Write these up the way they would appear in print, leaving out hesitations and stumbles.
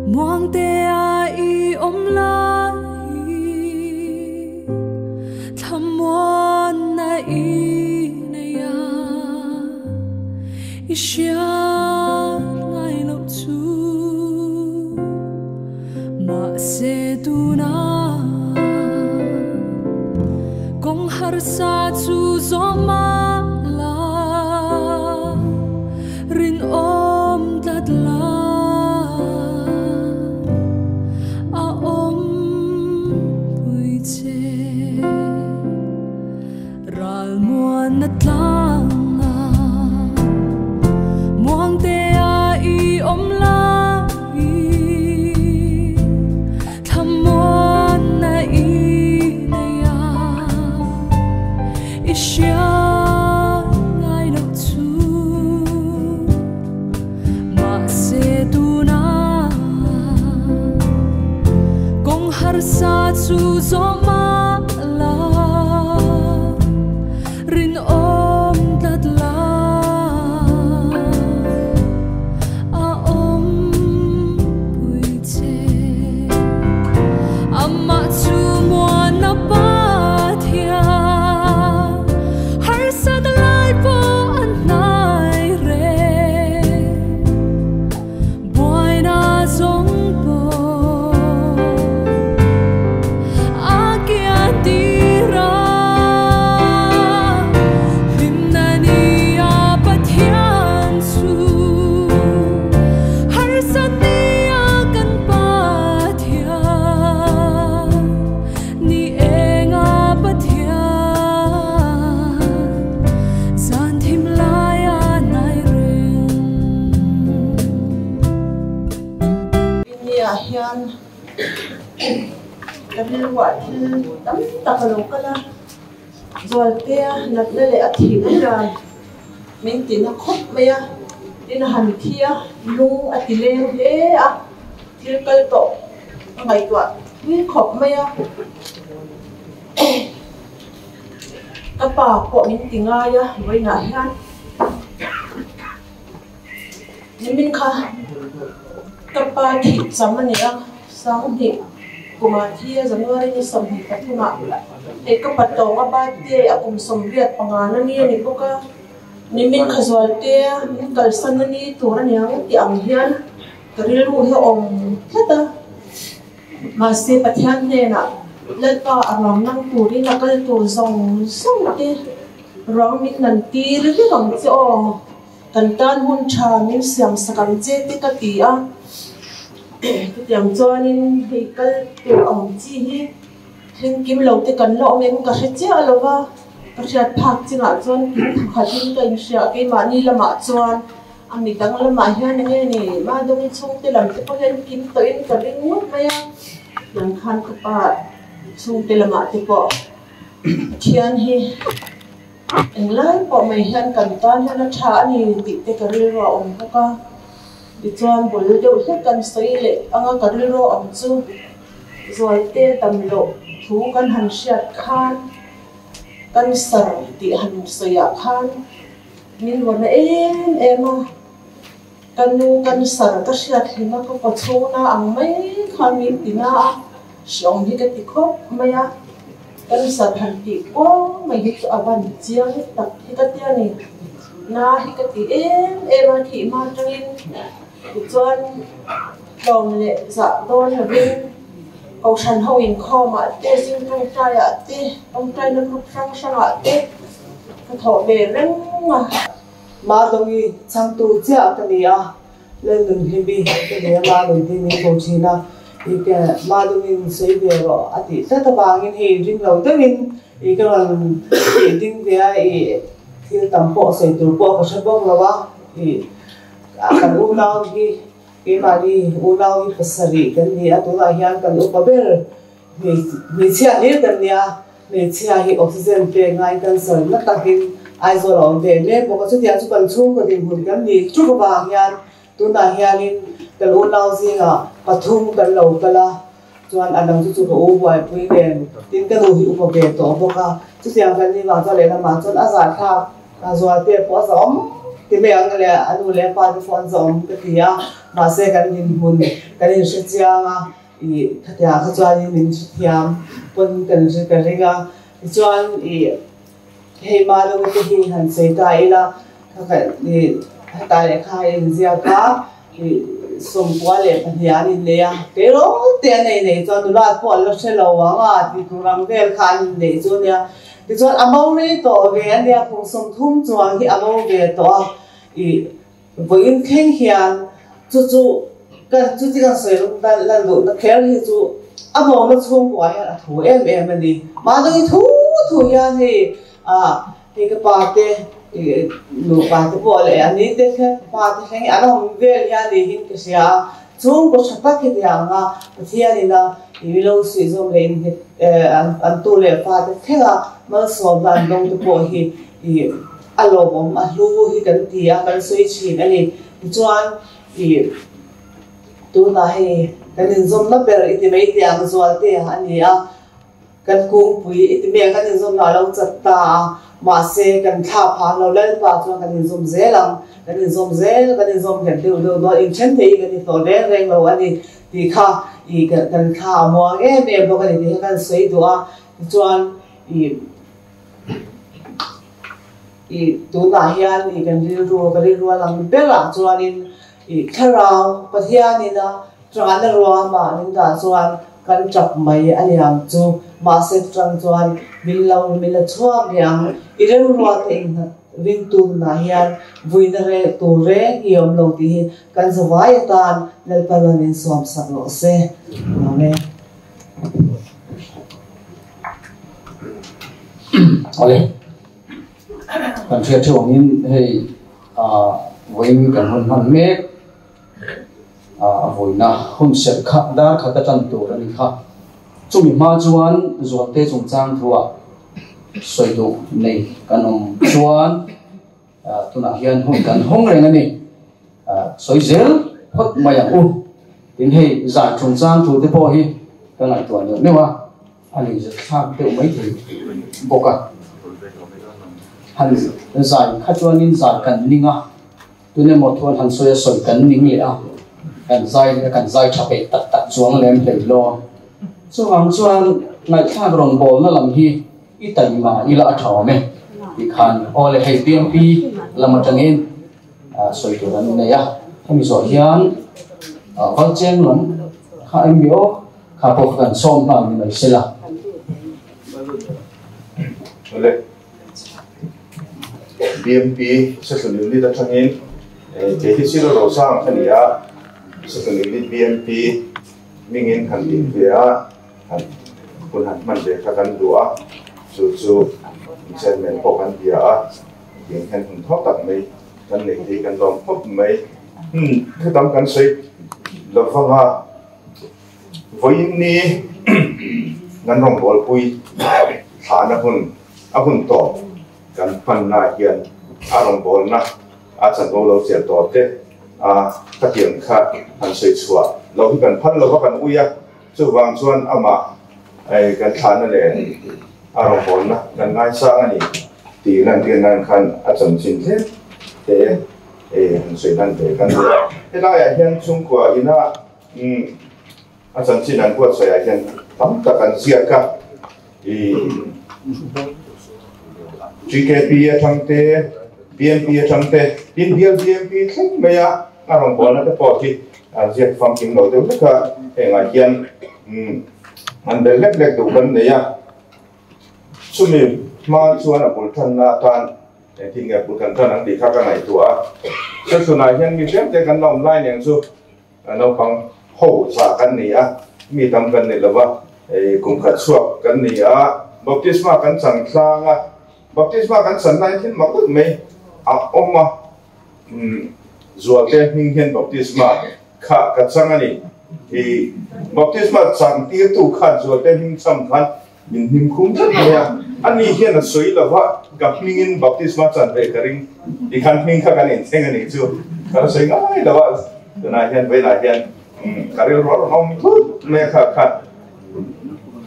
Muangtea i awm lai thlamuanna i nei a, i hriat ngai loh chu. Mahse tunah kawng harsa chu zawh mah la, rinawm tlat la a awm pui che. Ralmuanna tlanga Muangtea i awm lai thlamuanna i nei a, i hriat ngai loh chu. Mahse tunah kawng harsa chu zawh mah la, rinawm tlat la a awm pui che. Amah chu muanna Pathian, harsat lai pawh an hnai reng, buaina zawng pawh a kian tir a. Hlimna ni a Pathian chu, harsat ni a kan Pathian, ni eng a Pathian, zan thim lai a nai reng. India hian ka rilruah thil tam tak a lo kal a, Zualtea natna leh a thihna hian min tina khawp mai a, tin a han thi a, lung a ti leng hle a, thil kal tawh a ngaihtuah tui khawp mai a, ka pa pawh min ti ngai a, vawiinah hian nimin kha ka pa thih cham a ni a, Sanghnih kuma thi a January ni 23 ah hei ka pa tawng a birthday a kum 85 na ni a ni bawk a, nimin kha Zualtea min kalsan a ni tur a niang tih ang hian ka rilru hi a awm tlat a, mahse Pathian hnenah Lalpa a ruang nang turin a kal tur zawng zawng te ruang min nan tir vek ang che aw. Kan tan hun tha min siam sak ang che te ka ti a, chutiang chuanin hei kal tur ang chi hi thleng kim lo te kan la awm em ka hre chiah lo va, ka hriat phak chingah chuan kim thakhatin ka inhria keimahni lamah chuan a mi dang lamah hian eng nge ni Madawng chhungte lam te pawh hian kim tawhin ka ring ngawt mai a, tiang khan ka pa chhungte lamah te pawh Pathian hi. Englai pawh mai hian kan tan hian a tha a ni tih te ka rilru a awm bawk a, tichuan bul deuh hlek kan sawi leh anga ka rilru a awm chu Zualte dam loh thu kan han hriat khan cancer tih han sawi ah khan min rawn na em em a, ka nu cancer ka hriat hlim a ka kaw chhung na ang mai khan min ti na a, hreawm hi ka ti khawp mai a. Cancer han tih kuau mai hi chu a van chiang tak hi ka tia ni. Na hi ka ti em em a thih hma atangin tichuan tlawm leh zah dawn lovin Kohhran ho inkhawmah te, zing tawngtaiah te, tawngtaina group hrang hrangah te ka thawh ve reng a. Mahdawngi chhangtu chiah ka ni a. Lalnunhlimi ka nei a, Malun hi min ko thin a, i ke Malungin sawi ve rawh a tih tlat avangin hei ring lo deuhin i ka rawn tih ding ve a, i thil tam pawh sawi tur pawh ka hre bawk lo a, i kan unau hi keimahni unau hi pasarih kan ni a, tunah hian kan upa ber hmeichhia hlir kan nia, hmeichhia hi oxygen pek ngaiin cancer na takin Aizawl a awm ve mek bawk a, chutiang chu kan chhungkaw dinhmun kan nih ṭuk avang hian tunah hianin kan unau zingah pathum kan lo kal a, chuan a dang chu chu ka u buaipui nen tin ka nu hi upa ve tawh bawk a, chutiang kan nih vang chuan lehlamah chuan a zahthlak a zual te pawh a za awm Ti mai ang le a nu leh a pa te pawh an zawm ka ti a, mahse kan dinhmun kan inhre chiang a, ih khatiang kha chuanin min hrethiam pawn kan hre ka ring a, tichuan ih hei Malunga te hi han sawi ta ila kha ih hetah leh kha a inziak a, ih 92 an innei a, keirawl te an ei nei chuan nula pawh an la hre lo ang a tih tur ang vel kha an inneih chu a nia. Tichuan a bo rei tawh ve a nia, kum 30 chuang hi a bo ve tawh a, ih vawiin thleng hian chu chu kan chuti kan sawi rawng dan lan duhna kher hi chu a bo na chhungkua hian a thu em em a ni. Mahni thu thu hian hei ah hei ka pa te ih nupa te pawh leh a ni te thleng ka pa te thleng hi an awm vel hian niin ka hria a, chhungkaw tha tak hi tiang a Pathianin a ih milo suih zawm leh innghet An tu leh fate thlenga malsawmna an dawng te pawh hi ih a lawmawm a hlu hi kan ti a, kan sawi thin a ni. Tichuan ih tunah hei kan inzawmna ber i ti mai teh ang Zualte a ni a, kan kungpui i ti mai ang kan inzawmna a lo chat ta a, mahse kan thla phah lo Lalpa chuan kan inzawm zel ang, kan inzawm zel kan inzawm nghet deuh deuh dawn inthen thei hi kan ni tawh reng reng lo a ni. Tih kha ih kan thla a muang em em bawk a ni tih kha kan sawi duh a, tichuan ih ih tunah hian ih kan rilru ka rilru a lang berah chuanin ih thlarau Pathianin a tangahna ruamah min dah chuan kan tap mai a ni ang chu, mahse chutang chuan min lo min la chhuak leh ang, i remruat te innghat ringtu nunah hian vuina reh tur reng hi a awm lo tih hi Kan zavai atan Lalpa rawn in sawm sak rawh se. Amen. Awle. Kan hriat theuh angin hei vawiin kan hun hman mek a vawiina hun serh kha dar khat a tan tur a ni kha. Chumi hma chuan Zualte chungchang thuah sawi duh nei kan awm chuan Tunah hian hun kan hawng reng a ni. Sawi zel phawt mai ang u. Tin hei zai chungchang thu te pawh hi ka ngaihtuah neuh neuh a, a ni zet thlak deuh mai thei bawk a. Han zai kha chuanin zai kan ning a, tun emaw thuan han sawi a sawi kan ning leh a, kan zai leh a kan zai tha peih tak tak chuang lem hlei lo. Chuvang chuan ngaihthlak rawngbawlna lam hi I taima ila a tha awm e tih khan aw le hei BMP lam atangin sawi tur an nei a, hemi zawh hian Valcheng lam kha MBO kha pawh kha kan sawm nghal ni mai sela. Awle BMP Social Unit atangin kei hi Silo Rosang ka ni a, Social Unit BMP mingin han din ve a. Han hun han hman ve kha kan duh a, chu chu chairman pawh kan bia a, tiang hian hun thaw tak mai kan nei thei kan lawm khawp mai. Umm thu tam kan sawi lo vang a, vawiin ni kan rawngbawlpui thlahna hun a hun tawp kan hmanna hian a rawngbawlna a chanvo lo chelh tawh te a khatiang kha han sawi chhuah loh hi kan phal lo va kan ui a. Chuvang chuan amah kan thlahna leh a rawngbawlna kan ngaisang a ni tih lantir nan khan a chanchin hle te han sawi lan ve kan duh a. Helaiah hian chhungkua ina a chanchin an buatsaihah hian tam tak an ziak a, GKP atang te, BMP atang te, tin bial BMP thleng maia a rawngbawlna te pawh hi A ziak famkim lo deuh hlek a, hengah hian an bel hlek hlek duh kan nei a. Chumi hma chuan a bul thanna atan engtin nge bul kan tan ang tih kha ka ngaihtuah a. Chhunah hian mi tlem te kan la awm lai nen chu naupang ho za kan ni a, mi tam kan ni lo va, kum khat chhuak kan ni a, baptisma kan chan tlang a, baptisma kan chan laiin thil mak deuh mai a awm a. Zualte hming hian baptisma kha ka chang a ni. I baptisma chang tirtu khan Zualte hming cham khan min hnim khum tlat mai a. Ani hian a sawi lo va, ka hmingin baptisma chan ve ka ring. Ti khan hming kha kan inthleng a nih chu ka la sawi ngai lo a. Tunah hian vawiinah hian ka rilru a rawn awm thut mai a kha khan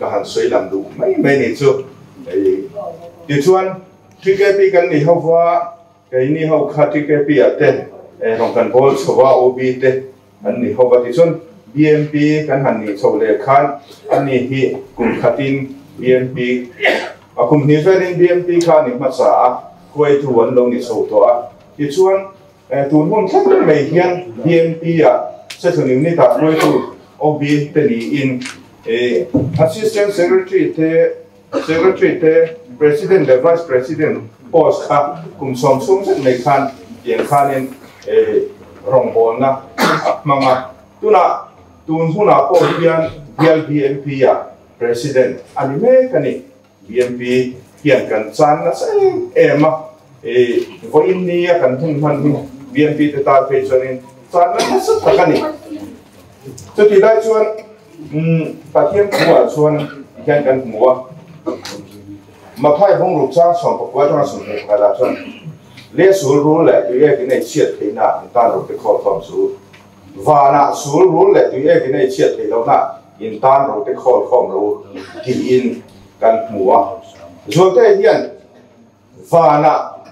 ka han sawi lam duh mai mai a nih chu. Tichuan, TKP kan nih ho va. Keini ho kha TKP ah te rawn kan bawl chho a, OB te an ni ho va tichuan BMP kan han nih chho leh khan ani hi kum khatin BMP a kum hnih velin BMP kha a ni hmasa a, hruaitu an lo ni chho tawh a. Tichuan tun hun thleng mai hian BMP ah Session Unit ah hruaitu OB te niin Assistant Secretary te Secretary te, President leh Vice President post kha kum sawm chhung zet mai khan tiang khanin rawngbawlna a hmang a. Tunah, tun hunah pawh hian bial BMP ah President a ni mek a ni. BMP hian kan chan nasa em em a, vawiin nia kan hun hman hi BMP te tan phei chuanin channa nasa tak a ni. Chutih lai chuan Pathian thuah chuan tihian kan hmu a, Mathai bungruk chang 14 atanga 21 ah chuan, Le sul rul leh tui ekin ei chhiat theihna in tan ro te khawl khawm chu, vanah sul rul leh tui ekin ei chhiat theih lohna in tan ro te khawl khawm ro tiin kan hmu a. Zualte hian vanah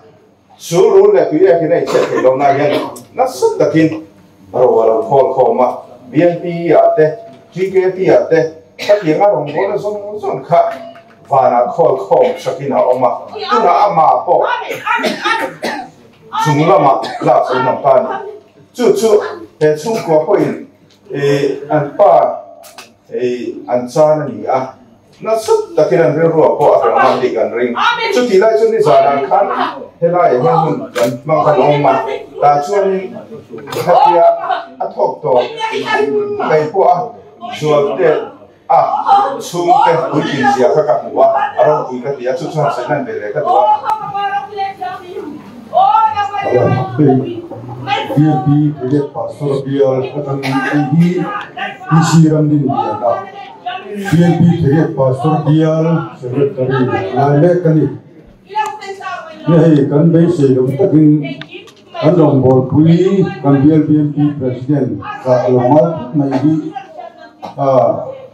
sul rul leh tui ekin ei chhiat theih lohna hian nasa takin ro a lo khawl khawm a, BNP ah te, TKP ah te khatianga rawngbawlna zawng zawng kha vanah khawl khawm sakin a awm a, tunah amah pawh chung lamah lak an awm ta a ni. Chu chu he chhungkua pawhin an pa an chan a ni a. Nasa takin an rilruah pawh a hrang ang tih kan ring. Chutih lai chu nizanah khan helaiah hian hun kan hmang kan awm a, tah chuanin khatia a thawk tawh mai pawh a zualte a chhungte puitlin zia kha ka hmu a, a ropui ka ti a, chu chuan sawi hnan ve leh ka duh a. BNP Brigade Pastor Bial atangin hei hi PC Ramdinliana. BNP Theriak Pastor Bial Secretary lai mek a ni. Ni hei kan beisei lo takin kan rawngbawlpui kan bial BNP President kha a lo ngai phawt mai hi a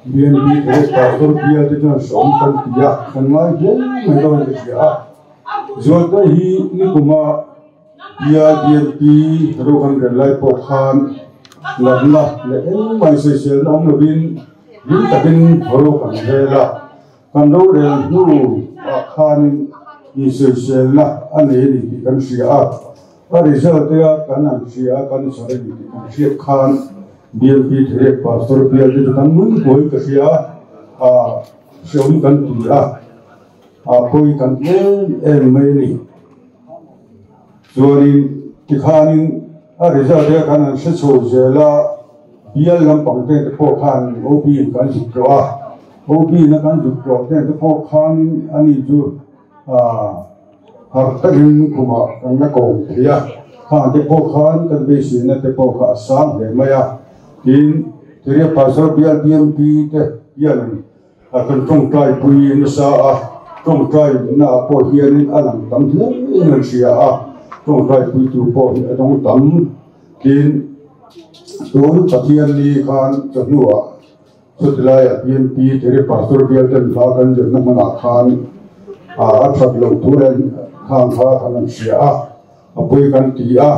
BNP Theriak Pastor Bial te chuan sawm kan ti a, kan ngai hle mai dawn ka hria a. Zualte hi nikuma Bial BNP ro kan rel lai pawh khan natna leh engmah insawiselna awm lovin hlim takin ro kan rel a, kan rorel hnu ah khanin insawiselna a nei a ni tih kan hria a, a result te a kan han hria a, kan sawi a ni tih kan hriat khan BNP Theriak Pastor bial te chu kan ngun buai ka hria a, hreawm kan ti a, a pawi kan em em mai a ni. Chuanin tikhanin a result te khan an hre chho zel a, bial lampang te te pawh khan OB in kan zuk tlawh a, OB na kan zuk tlawh te te pawh khanin ani chu har takin khumah kan la kawm thei a, khang te pawh khan kan beiseina te pawh kha a sang hle mai a, tin Tirep Pastor bial BMP te hian A kan tawngtaipui nasa a, tawngtaina ah pawh hianin a lang tam hle in an hria a, tawngtaipuitu pawh hi a dawng tam. Tin, tun Pathianni khan chawhnuah chutilaiah BNP Tere Pastor bial ten hla kan zirna hmunah khan a that loh thu leh khang kha kan han hria a, a pawi kan ti a,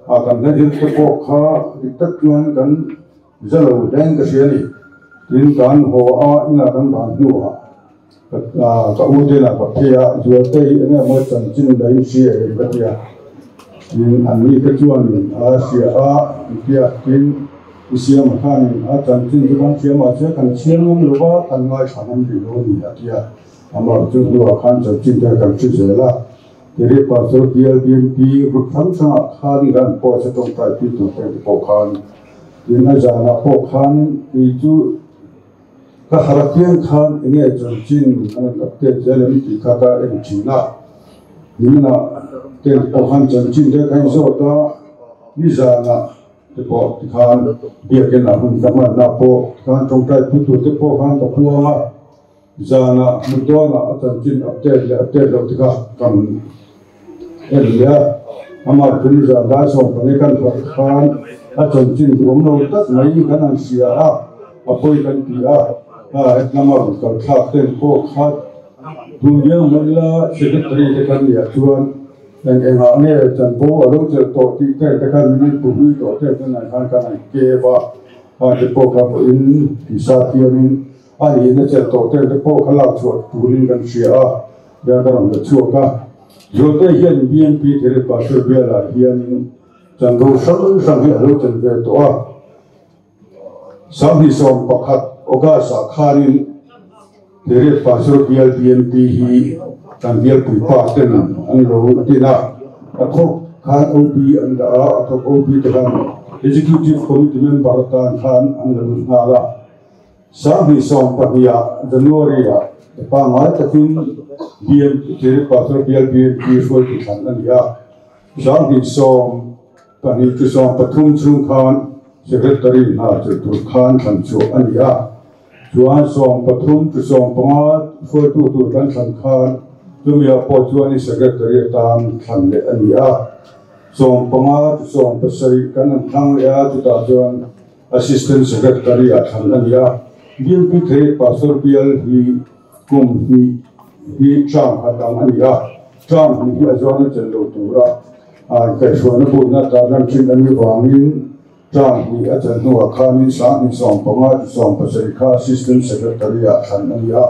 kan hla zir te pawh kha dik tak chuan kan Za lo hleng ka hria a ni. Tin, kan haw a, inah kan van hnuah ka u te inah ka phei a, Zualte hi enge maw chanchin la in hria em ka ti a. Tin, an ni te chuanin a hria a ti tia. Tin, i siama khanin a chanchin chu kan hria mahse kan chhiar ngam lo va, kan ngaithla ngam rih lo a ni a ti a. Amah chu hnuah khan chanchin te kan hre zel a. Tiri Pastor BLBNP group hrang hrangah khan kan post a tawngtai pui tur te pawh khan Tin a zanah pawh khan kei chu ka harh apiang khan enge chanchin an rawn update zel em tih kha ka en thin a. Niminah ten pawh khan chanchin te ka inzawt a, nizanah te pawh tikhan biakin ah hun ka hmanna pawh tikhan tawngtai pui tur te pawh khan ka puang a. Zanah hmu dawnah a chanchin update leh update loh te kha kan en leh a, amah chu nizan lai 14 kan harh khan a chanchin duhawm lo tak mai kan han hria a, a pawi kan ti a, hetlama rawn kal thlak ten pawh kha tun viau mai ila secretary te kan nih ah chuan. eng engah nge chanvo a lo chelh tawh tih te te khan min an puhlui tawh te chuan an khan kan an kev a, kha te pawh kha pawhin tisa thiamin a nihna chelh tawh te te pawh kha lak chhuah turin kan hria a, tiang ka rawn la chhuak a. Zualte hian BNP Theri Pastor bialah hianin chanvo hrang hrang hi a lo tel ve tawh a. 21 August ah khanin Theri Pastor bial BNP hi kan bialpui pa ten an lo din a, a thawk khan OB an dah a, a thawk OB te khan Executive Committee member atan khan an la lut nghal a. 2020 ah January ah pangngai takin BNP Theri Pastor bial BNP hruaitu thlan a ni a. 2022 13 chhung khan Secretary hna chu tur khan thlan chhuah a ni a, chuan 13 to 15 hruaitu tur kan thlan khan chumi ah pawh chuan Secretary atan thlan leh a ni a, 15 to 17 kan an thlang leh a, chutah chuan Assistant Secretary ah thlan a ni a. BNP Theri Pastor bial hi kum hnih hi term khat ang a ni a, term hnih hi a zawn a chelh lo tura kaihhruaina butna tarlan thin a nih vangin term hnih a chelh hnuah khanin 2015 to 17 kha Assistant Secretary ah thlan a ni a,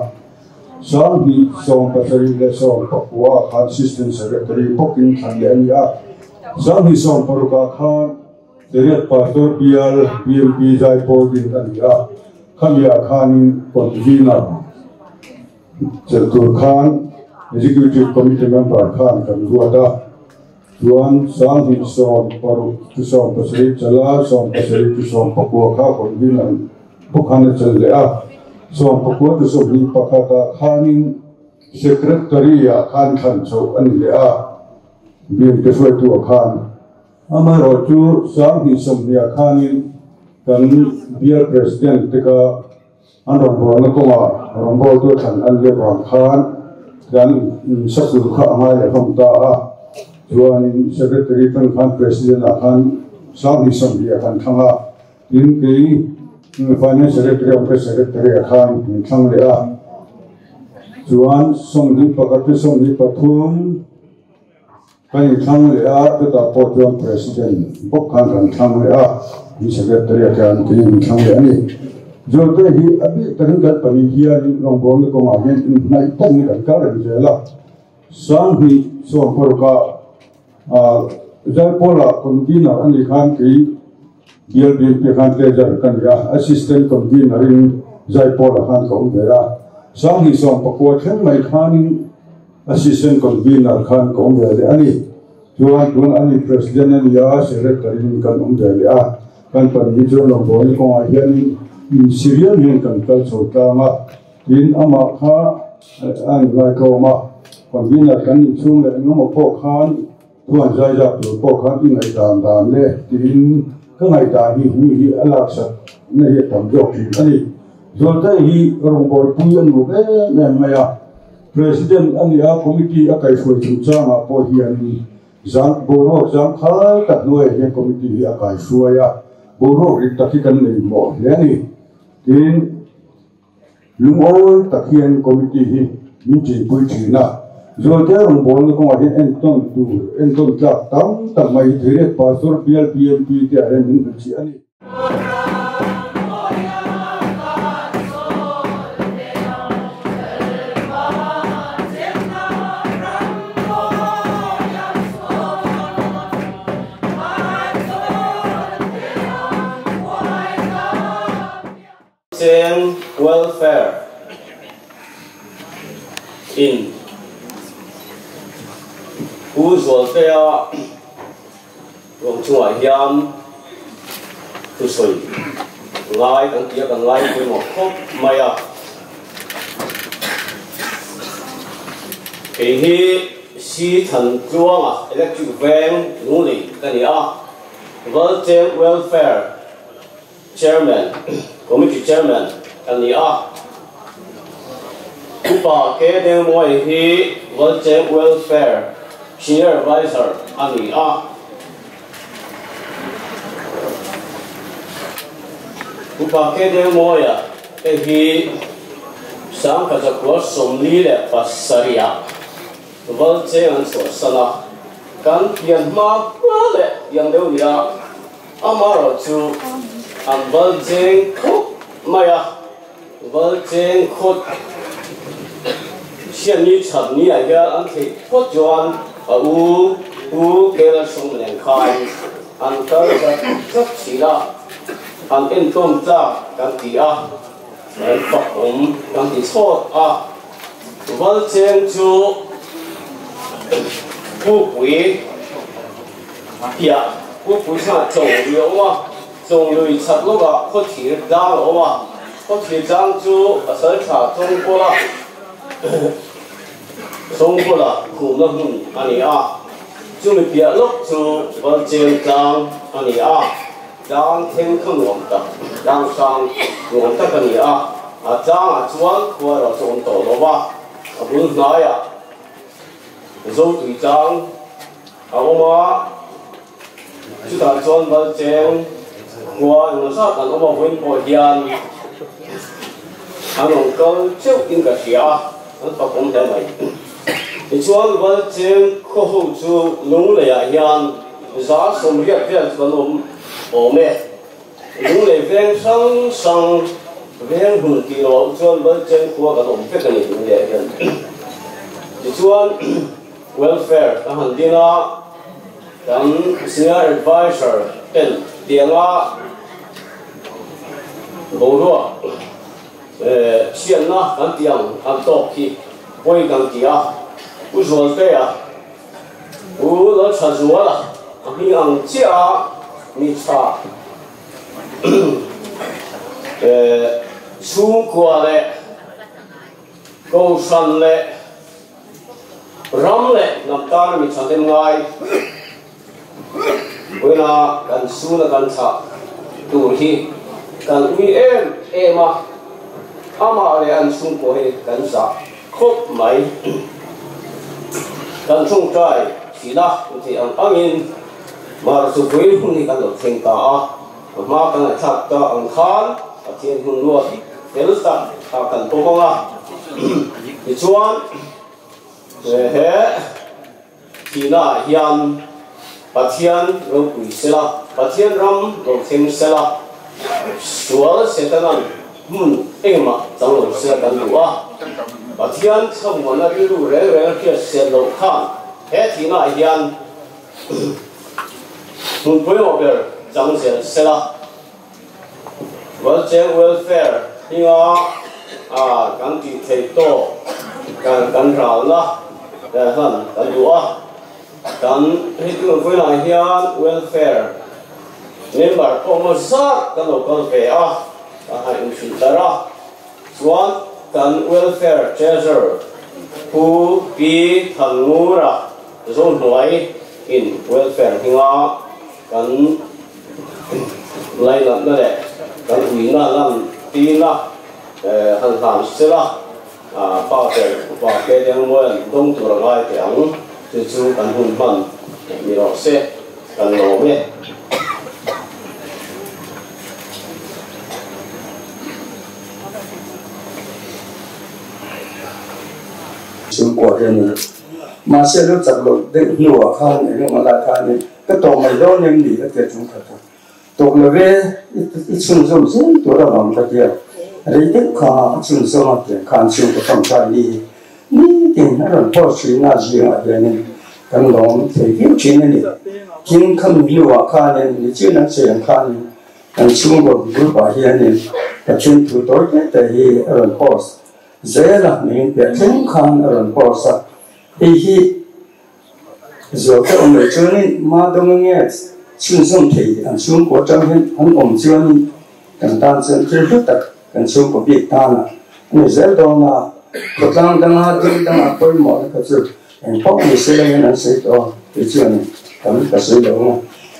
2017 leh 19 ah khan Assistant Secretary bawkin thlan leh a ni a, 2016 ah khan Theri Pastor bial BNP Zaipawl din a ni a, khamiah khanin convener chelh tur khan Executive Committee member khan kan ruat a, chuan 2016 to 17 chala 17 to 19 kha convener bawk khan a chelh leh a, 19 to 21 ah khanin Secretary ah khan thlan chhoh a ni leh a, BNP hruaitu ah khan. Amaherawh chu 2020 ah khanin kan bial President te kha an rawn bawlna kawngah rawn bawltu a thlan an leh vang khan kan insakul kha a ngai leh hlawm ta a, chuanin Secretary tan khan President ah khan 2020 ah kan thlang a, tin kei Finance Secretary awm kha Secretary ah khan min thlang leh a, chuan 21 to 23 kan inthlang leh a, chutah pawh chuan President bawk khan kan thlang leh a, in Secretary ah khian kei in thlang leh a ni. Zualte hi a bik takin kan pahnih hianin rawngbawlna kawngah hian inhnaih takin kan kal reng zel a. 2016 ah Zaipawlah convener a nih khan kei bial BNP khan treasurer ka ni a, assistant convener in Zaipawlah khan ka awm ve a. 2019 thleng mai khanin Assistant Convener khan ka awm ve leh a ni. Chuan tun a ni President a ni a, Secretary in kan awm ve leh a. Kan pahnih hi chuan rawngbawlna kawngah hianin insirial hian kan kal chho tlang a. Tin, amah kha a inngaitlawm a, Convener kan nih chhung leh engemaw pawh khan thu an zai zak tur pawh khan i ngaihdan dan le tiin ka ngaihdan hi mi hi a laksak na hi a tam zawk thin a ni. Zualtei hi rawngbawlpui a nuam em em mai a. President a ni a, committee a kaihruai chungchangah pawh hianin zang boruak zangkhal tak hnuaiah hian committee hi a kaihruai a, boruak rit tak hi kan nei mawh hle a ni. Tin, lungawi tak hian committee hi min ṭinpui ṭhin a, Zualte rawngbawlna kawngah hian entawn tur, entawn tlak tam tak mai hi Thiriat Pastor bial BMP te ah hian min hmu chiah a ni. Cheng Welfare in Pu Zualtea ruang chungah hian thusawi ngai kan tih a, kan ngai pawimawh khawp mai a. Kei hi Si Than Tluanga Electric Veng Lunglei ka ni a, Valcheng Welfare Chairman, Committee Chairman ka ni a. Upa K Dengmuai hi Valcheng Welfare Senior Advisor a ni a. Upa K Dengmuaia te hi 1947 ah Valcheng an chhuahsan a. Kan pian hma hma leh piang deuh nia amaherawhchu an val cheng khawp mai a, val cheng khawt hriatni that ni ah hian an theih phawt chuan a u Pu Kela Sawm nen khan an kal zat zat thin a, an entawn tlak kan ti a, an fak awm kan ti chhawt a. Valcheng chu Pupui piah Pupui chungah Chawnglui a awm a, Chawnglui chhak lawkah Khawthir tlang a awm a, Khawthir tlang chu Pasaltha Chawngkawla Chawngkawla khumna hmun a ni a, chumi piah lawk chu Valcheng tlang a ni a. Tlang thleng kha nuam tak, tlang hrang nuam tak a ni a, a tlangah chuan khua erawh chu awm tawh lo va, a bul hnaiah Zotui tlang a awm a, chutah chuan Valcheng khua engemaw zat an awm a, vawiin pawh hian an rawn kal teuh in ka hria a, an fakawm hle mai. Tichuan Valcheng khaw ho chu Lungleiah hian 80 vel chu kan awm awm e. Lunglei veng hrang hrang veng hun tih loh chuan Valcheng khua kan awm vek a ni Lungleiah hian. Tichuan welfare kan han din a, kan senior advisor ten tianga boruak chhiatna kan tih ang an tawk hi pawi kan ti a. Pu Zualtea Pu Lalthazuala a hming ang chiah a mi tha chhungkua leh kohhran leh ram leh hnam tana mi thahnem ngai vawiina kan suna kan thlah tur hi kan ui em em a, amah leh an chhungkua hi kan zah khawp mai. Kan tawngtai thin a, thei ang angin Mar chupui hun hi kan lo thleng ta a, a hma kan ngaihthlak ta ang khan Pathian hun ruat fel tak kha kan pawm ang a. Tichuan he thihnaah hian Pathian ropui sela, Pathian ram lo thleng sela, sual Setanan hmun engmah chang lo sela kan duh a. Pathian thlamuanna rilru reng reng a hriat sian loh khan he thihnaah hian hmun pawimawh ber chang zel sela. Valcheng Welfare hminga kan tih theih tawk kan ralna hlan kan duh a. Kan heti vawilah hian Welfare member pawh maw zat kan lo kal ve a, ka han inhrilh tar a. Chuan kan Welfare Treasurer Pu Pi Thanngura Zohnuai in Welfare hminga kan lainatna leh kan uina lan tina han hlan sela pa ber upa ke dengmuan dawng tur a ngai teh ang chu chu kan hun hman ni rawh se kan lawm e. Chhungkua hianin mahse lo chak loh deuh hnuah khan engemaw lai khanin Ka tawh mai dawn em ni ka ti a chung khat a, tawh lo ve i chhunzawm zel tur avang ka ti a, rei deuh kha a chhunzawm a tiang khan chhung ka fam tha ni hi nitin a rawn post thin a zingah hianin kan lawm thei viau thin a ni. Tin khami hnuah khanin nichin an sawi ang khanin kan chhungkaw group ah hianin Pathian thu tawi te te hi a rawn post zel a, mihring piah thleng khan a rawn post a, hei hi Zualte awm leh chuanin Madonga nge chhunzawm thei an chhungkaw atang hian an awm chuanin kan tan chuan thil hlu tak kan chhungkaw bik tana a ni zel dawn a, khawtlang danga ding danga pawimawhna kha chu eng pawh ni se langin an sawi tawh a, kei chuanin tam ka sawi lo ang a,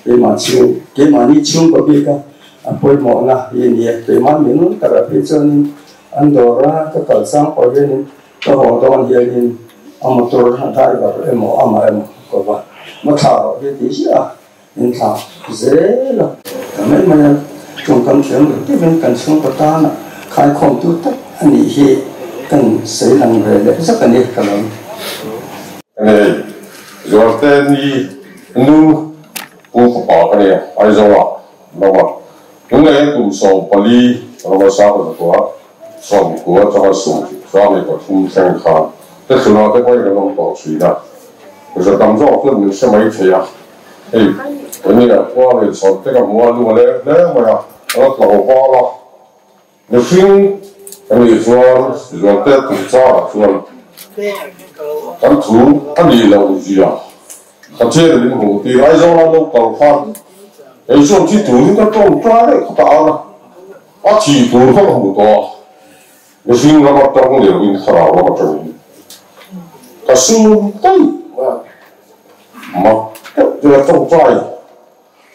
keimah chhung keimahni chhungkaw bika a pawimawhna hi a ni a, keimah minung takah phei chuanin an dawra ka kal chang pawh hianin Ka haw dawn hianin a motor a driver emaw amah emaw ka va ma thla rawh hi a ti ziah a, min thla zel a. Ta mai mai a, tawngkam thiam lo deuhin kan chhungkaw tana khaikhawmtu tak a nih hi kan sawi lang ve leh zak a ni ka lo. Nei, Zualte ni. Nu pu fapa ka nia Aizawl ah an awm a, tunlai kum 14 an awm a 10,000 90 atanga 73 thleng khan te thlunah te pawhin kan awm tawh thin a, za tam zawk chuan min hre mai thei a, hei enge a khua leh chhawn te ka hmu a, lung a leng hle mai a, a la tlo val a, mihring ka nih chuan Zualte chungchangah chuan kan thu a nih loh zia Pathian min hmuh tir Aizawl a lo kal khan kei chuan thi turin ka tawngtai daih kha ta ang a, a thih tur kha ka hmu tawh a, mihring ram atang leh in thlarau ram atangin ka sum daih mai a, mak deuh deuh a tawngtai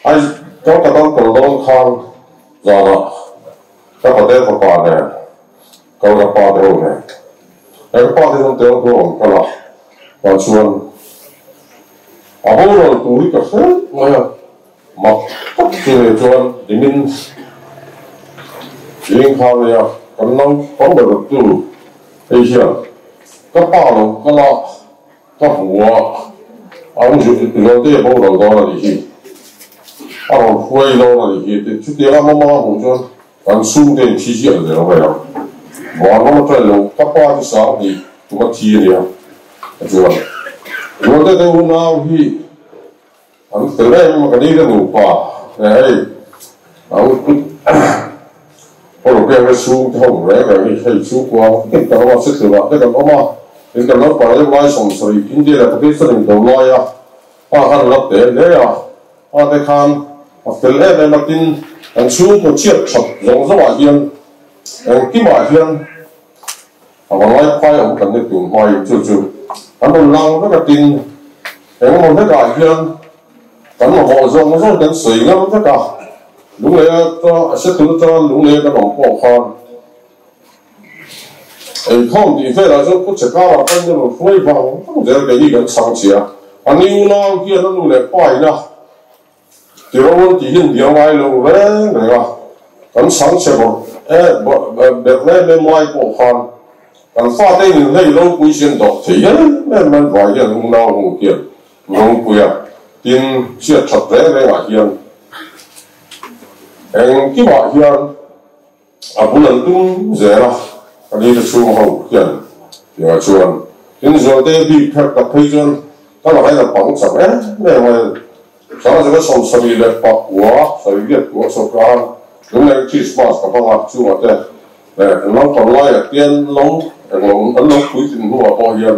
ai ka kal kal dawn khan zanah ka pate fapa nen Kal ka pa te ho nen. He ka pa te chuan tel tur a rawn kal a, tah chuan a boral tur hi ka hre mai a, mak tak chu nei chuan nimin zing kha nia kan naupang ber tu hei hian ka pa lo kal a, ka hmu a, an zawlte a boral dawn a nih hi, a rawn hruai dawn a nih hi tih chutiang a mama hmuh chuan Kan chhungte in thi ziah zel mai ang. Van ram aṭai lo, ka pa chu 2000 kum a thi a nia. A chuan, Rualte te unau hi an fel em em a, ka ni ka nupa leh hei ang European te chhungte ho reng reng hi hei chhungkua hmun tak awm a, Setlurah te kan awm a, in kan lo par deuh lai 70 India leh Pakistan in do lai a, pa khan a la te hle a. Pa te khan a fel em em a, tin kan chhungkaw chhiat that zawng zawngah hian engkimah hian a va ngai phai awm kan ni tun hmain chu chu kan rawn lang vek a, tin engemaw hlekah hian kan mamawh zawng zawng kan sawi ngam vek a, lunglei atanga a hre tun atanga lunglei kan awm pawh khan eikhawm tih velah chuan pu Chekara pawn a rawn hruai vang vang zel kei hi kan chhang che a, a ni unau hian a nu leh pa ina tirawn tih hi an biang ngai lo reng reng a, kan chhang che bawrh e berh em em lai pawh khan kan fate in inhlei ropui si an dawh thei em em mai vai hian unau ho hian ropui a, tin chhiat that reng rengah hian engkimah hian. A bul an tum zel a, ka ni te chhung ho hian tingah chuan tin Zualte bik pherh tak phei chuan ka lakah hian a pang chak em em a, Sangha zawnga 79 49 chawp khan lungleng Christmas ka hmang a, chungah te leh naupang laiah tian lo englo an lo puitlin hnuah pawh hian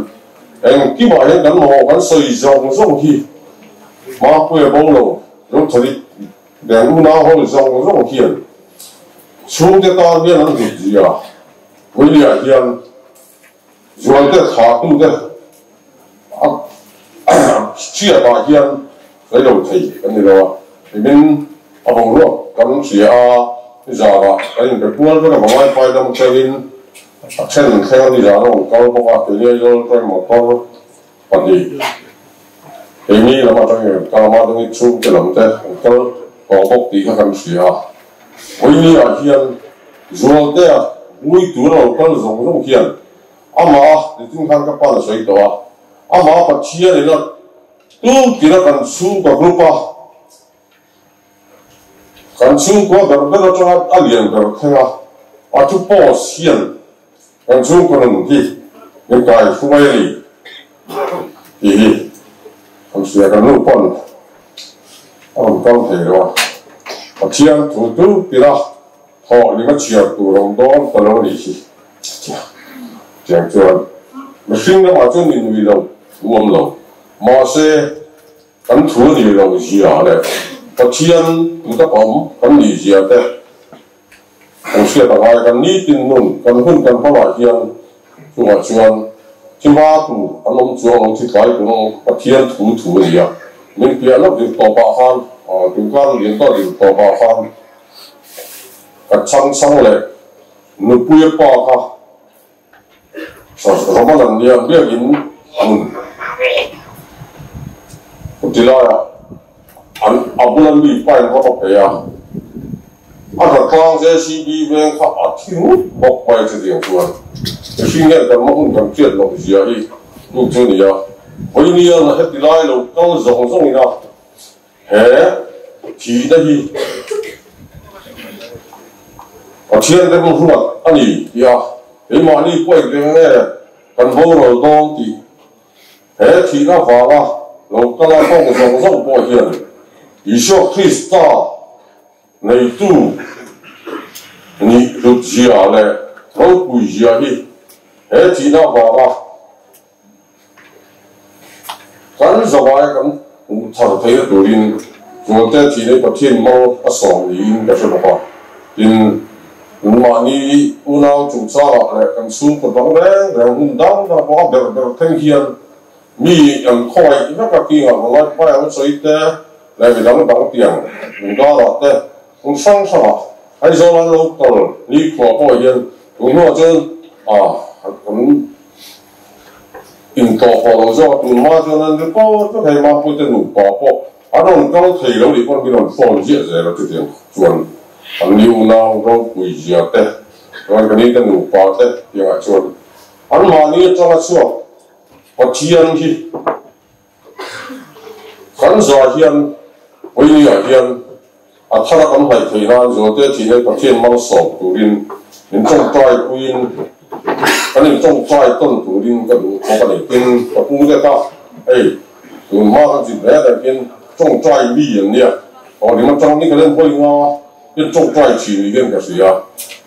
engkimah hian kan mamawh kan sawi zawng zawng hi Mapuia bo lo Zothari Beng unau ho zawng zawng hian chhungte tan hian an hlut zia Puilia hian Zualte thlahtute a hriatah hian sawi lo thei kan ni lo a, nimin a boruak kan hria a, nizanah kan inbe kual vek a, Vangai pai dam atangin a then thleng a nizan a rawn kal bawk a, keini Aizawl atangin motor pahnih keini lam atangin kan kal a, mahni chhungte lam te an kal tawh bawk tih kha kan hria a. Vawinia hian Zualtea vui tur a lo kal zawng zawng hian amah nitin khan ka pa na sawi tawh a, amah Pathian ina tuk tina kan chhungkaw group a, kan chhungkua ber ber atanga a lian ber thleng a, a thu post hian Kan chhungkaw nun hi min kai hruai a ni tih hi kan hria, kan nu pawn a rawn kal thei lo a, Pathian thu tu tira thawh lima chhiar tur awm dawn ta lo a nih hi a ti a. Tiang chuan mihring lamah chuan ni nui lo thu awm lo, mahse kan thu a ni lo zia leh Pathian tu tak awm kan nih zia te, Kan hriat a ngai, kan nitin nun, kan hun kan hmangah hian chungah chuan thi hma tur an awm chuang lo, thi tlai tur an awm, Pathian thu thu a ni a. Min piah lawk dil tawpah khan, tunkar lian tawh dil tawpah khan ka chhang chhang leh nupuia pa kha Roman an nia, biakin hmun tilaiah an a bula mi pain kha va pe a, a hna tlang JCB veng kha a thi ngut bawk mai chutiang chuan mihring hian kan hma hun kan hriat loh zia hi chu chu nia, vawinia heti lai lo kal zawng zawng ina. He thihna hi Pathian remruat a ni tih a, keimahni pawh engtiang nge kan boral dawn tih he thihna vanga lo kal a tawng zawng zawng pawh hian Isua Krista neitu nih hlutzia leh ropuizia hi he thihna vanga Kan zavai kan hmuh thar theihna turin Zualte thihna Pathian mal a sawm niin ka hre bawk a. Tin, mahni unau chungchangah leh kan chhungkaw dang reng reng hmun dang dang pawh a ber ber thleng hian mi an khawngaih vek a, kingah valai pai ang sawi te leh mi dang dang tiang lungdarah te hmun hrang hrangah Aizawl an lo kal nikhua pawh hian tun hnuah chuan a kan Intawh pawh lo zawk a, tun hma chuan an ri pawt vek hei Mapuite nupa pawh an rawn kal thei lo nih pawn min rawn phone ziah zel a chutiang chuan an ni unau ropui zia te chuan ka nite nupa te tiangah chuan an mahni atanga chhuak Pathian hi kan za hian Pawiniah hian a thara kan hnaih theih nan Zualte thihna Pathian malsawm turin min tawngtai puiin kan intawngtai tawn turin ka duh bawk a ni. Tin, ka pu te kha hei tun hma kan zin reng reng hian tawngtai mi an nia, aw rim atang ni ka len hawi nga hian tawngtai thin ni hian ka hria.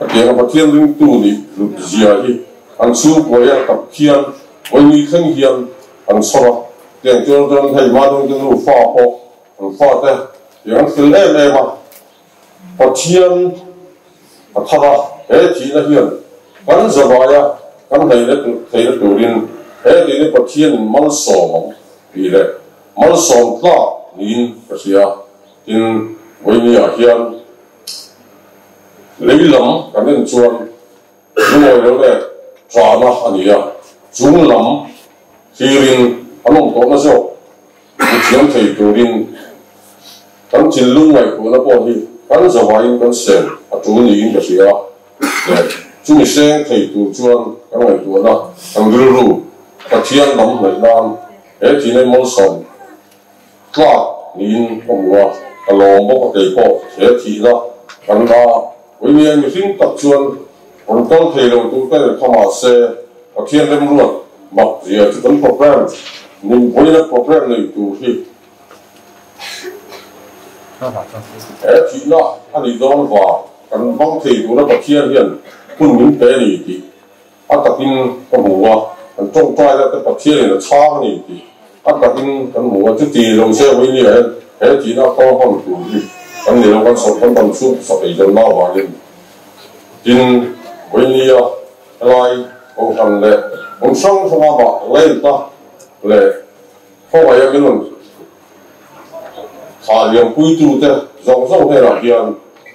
Hetianga Pathian ringtu nih hlut zia hi an chhungkua hian tak hian Pawini thleng hian an chhawr a, tiang chuan chuan hei Madungte nu fa pawh an fate tiang an fel em em a, Pathian a thar a, he thihna hian kan zavaia kan hleina theihna turin he tihna Pathianin malsawm ang tih leh malsawm tlak niin ka hria. Tin, Vawinia hian lei lam kan en chuan Lungawi lo leh ṭahna a ni a, chung lam thlirin an awm tawhna zawk hmu thiam thei turin kan thinlung ngaihtuahna pawh hi kan zavaiin kan sem a ṭul niin ka hria leh chumi seng thei tur chuan kan ngaihtuahna kan rilru Pathian lam hnaih nan he thina malsawm tlak niin ka hmu a, ka lawm bawk a kei pawh he thihna kan la Uinia mihring tak chuan rawn kal thei lo tur ka en kha mahse Pathian remruat mak zia chu kan program nin vawiina program nei tur hi he thihna a nih dawn vang kan hmang thei tura Pathian hian hun min pe a ni tih A takin ka hmu a, kan tawngtai la te Pathianin a chhang a ni tih a takin kan hmu a, chuti lo se Winnie-a hian he thihna a kal hman tur hi kan ni lo, kan sawm kan dam chhung sak ei zawm na avangin. Tin, Winnie-a helai Kohhran leh hmun hrang hranga mah late-a leh khawngaih a min rawn thlah liampuitute zawng zawng hnenah hian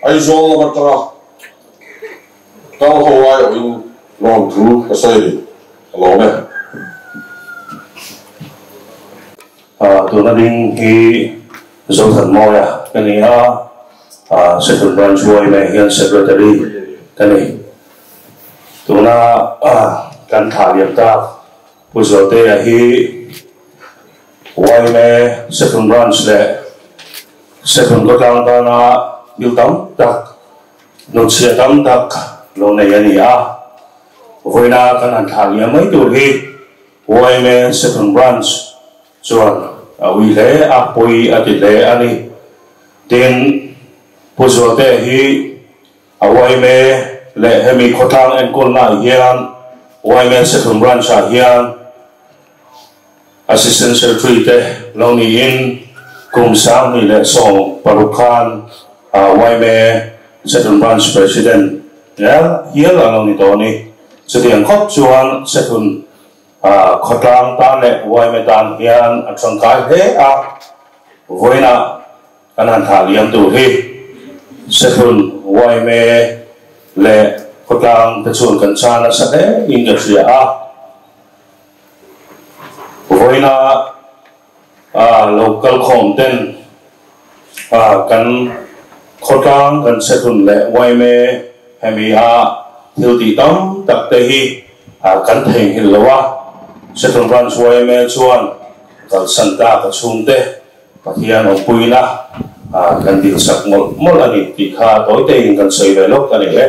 Aizawl lam atanga Kal ho ai awhin lawm thu ka sawi a ni, ka lawm e. Tuna ding hi Zothanmawia ka ni a, Second Branch YMA hian Secretary ka ni. Tuna kan thlah liam tak Pu Zualtea hi YMA Second Branch leh Second khawtlang tana thil tam tak Hnutchhiah tam tak lo nei a ni a, vawiina kan han thlah liam mai tur hi YMA Second Branch chuan a ui hle a, pawi a ti hle a ni. Tin, Pu Zualte hi a YMA leh hemi khawtlang enkawlnaah hian YMA Second Branch-ah hian Assistant Secretary te lo niin kum 2016 khan yma Second Branch President hial a lo ni tawh a ni. Chutiang khawp chuan Second khawtlang tan leh yma tan hian a tangkai hle a, vawiinah kan han thah liam tur hi Second yma leh khawtlang te chuan kan chan nasa hle in ka hria a. Vawiina lo kal khawm ten kan khawtlang kan chhethun leh YMA hemi a thil tih tam tak te hi kan theihnghilh lo a, Chhethun Branch YMA chuan kalsan ta ka chhungte. Pathian awmpuina kan dilsak mawlh mawlh a ni tih kha tawi tein kan sawi ve lawk a ni e.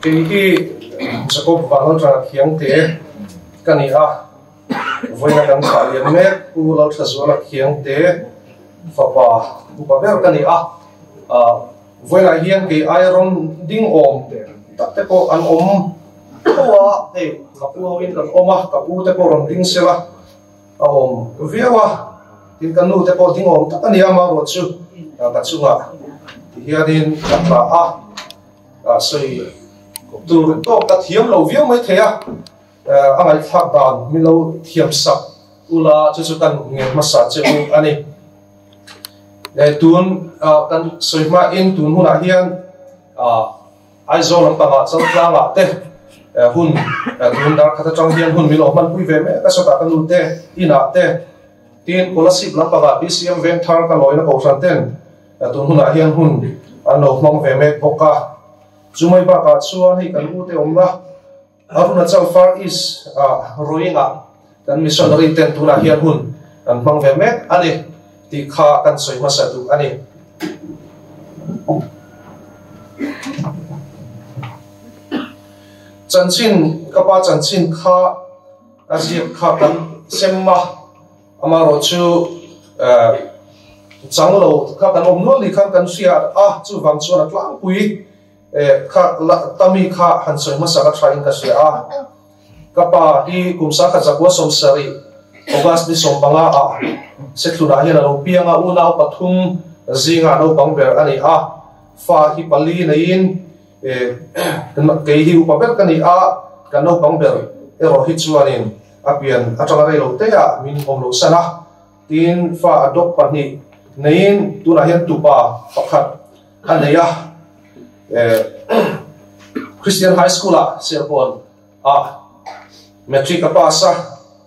Kei hi Jacob Vanlalṭana Khiangte ka ni a, vawiina kan thlah lian mek Pu Lalṭhazuala Khiangte fapa upa ber ka ni a, vawiinah hian kei aia rawn ding awm tak te pawh an awm tho a, hei ka pu hoin kan awm a, ka pu te pawh rawn ding sela a awm viau a, tin ka nu te pawh ding awm tak a ni a, amaherawh chu ka chungah tihianin ka tla a. A sawi tur tawk ka thiam lo viau mai thei a, a ngaihthlak dan min lo thiam sak ula chu chu kan ngen hmasa che u a ni. Tun kan sawi hmain tun hunah hian Aizawl lampangah Chaltlangah te hun tun dar khat atang hian hun min lo hmanpui ve mek a, sawtah ka nu te inah te tin Kolasib lampangah BCM Vengthar ka lawina kohhran ten Tun hunah hian hun an lo hmang ve mek bawk a, chumai bakah chuan hei kan ute awmna Arunachal Far East ah Roing-ah kan missionary ten tunah hian hun an hmang ve mek a ni tih kha kan sawi hmasa duh a ni. Chanchin, ka pa chanchin kha a ziak kha kan sem a. Amaherawh chu chang lo kha kan awm nual ni khan kan hria a, chuvang chuan a tlangpui kha tami kha han sawi hmasa ka tha in ka hria a. Ka pa hi kum sangkhat zakua 70 August ni 15 ah Sethlunah hian a lo piang a, unau pathum zingah naupang ber a ni a, fa hi pali neiin kei hi upa ber ka ni a, kan naupang ber erawh hi chuanin A pian atanga rei lo te ah min awm lo san a, tin fa a dawk pahnih neiin tunah hian tupa pakhat a nei a, Christian High School ah Serkawn ah Matric a pass a,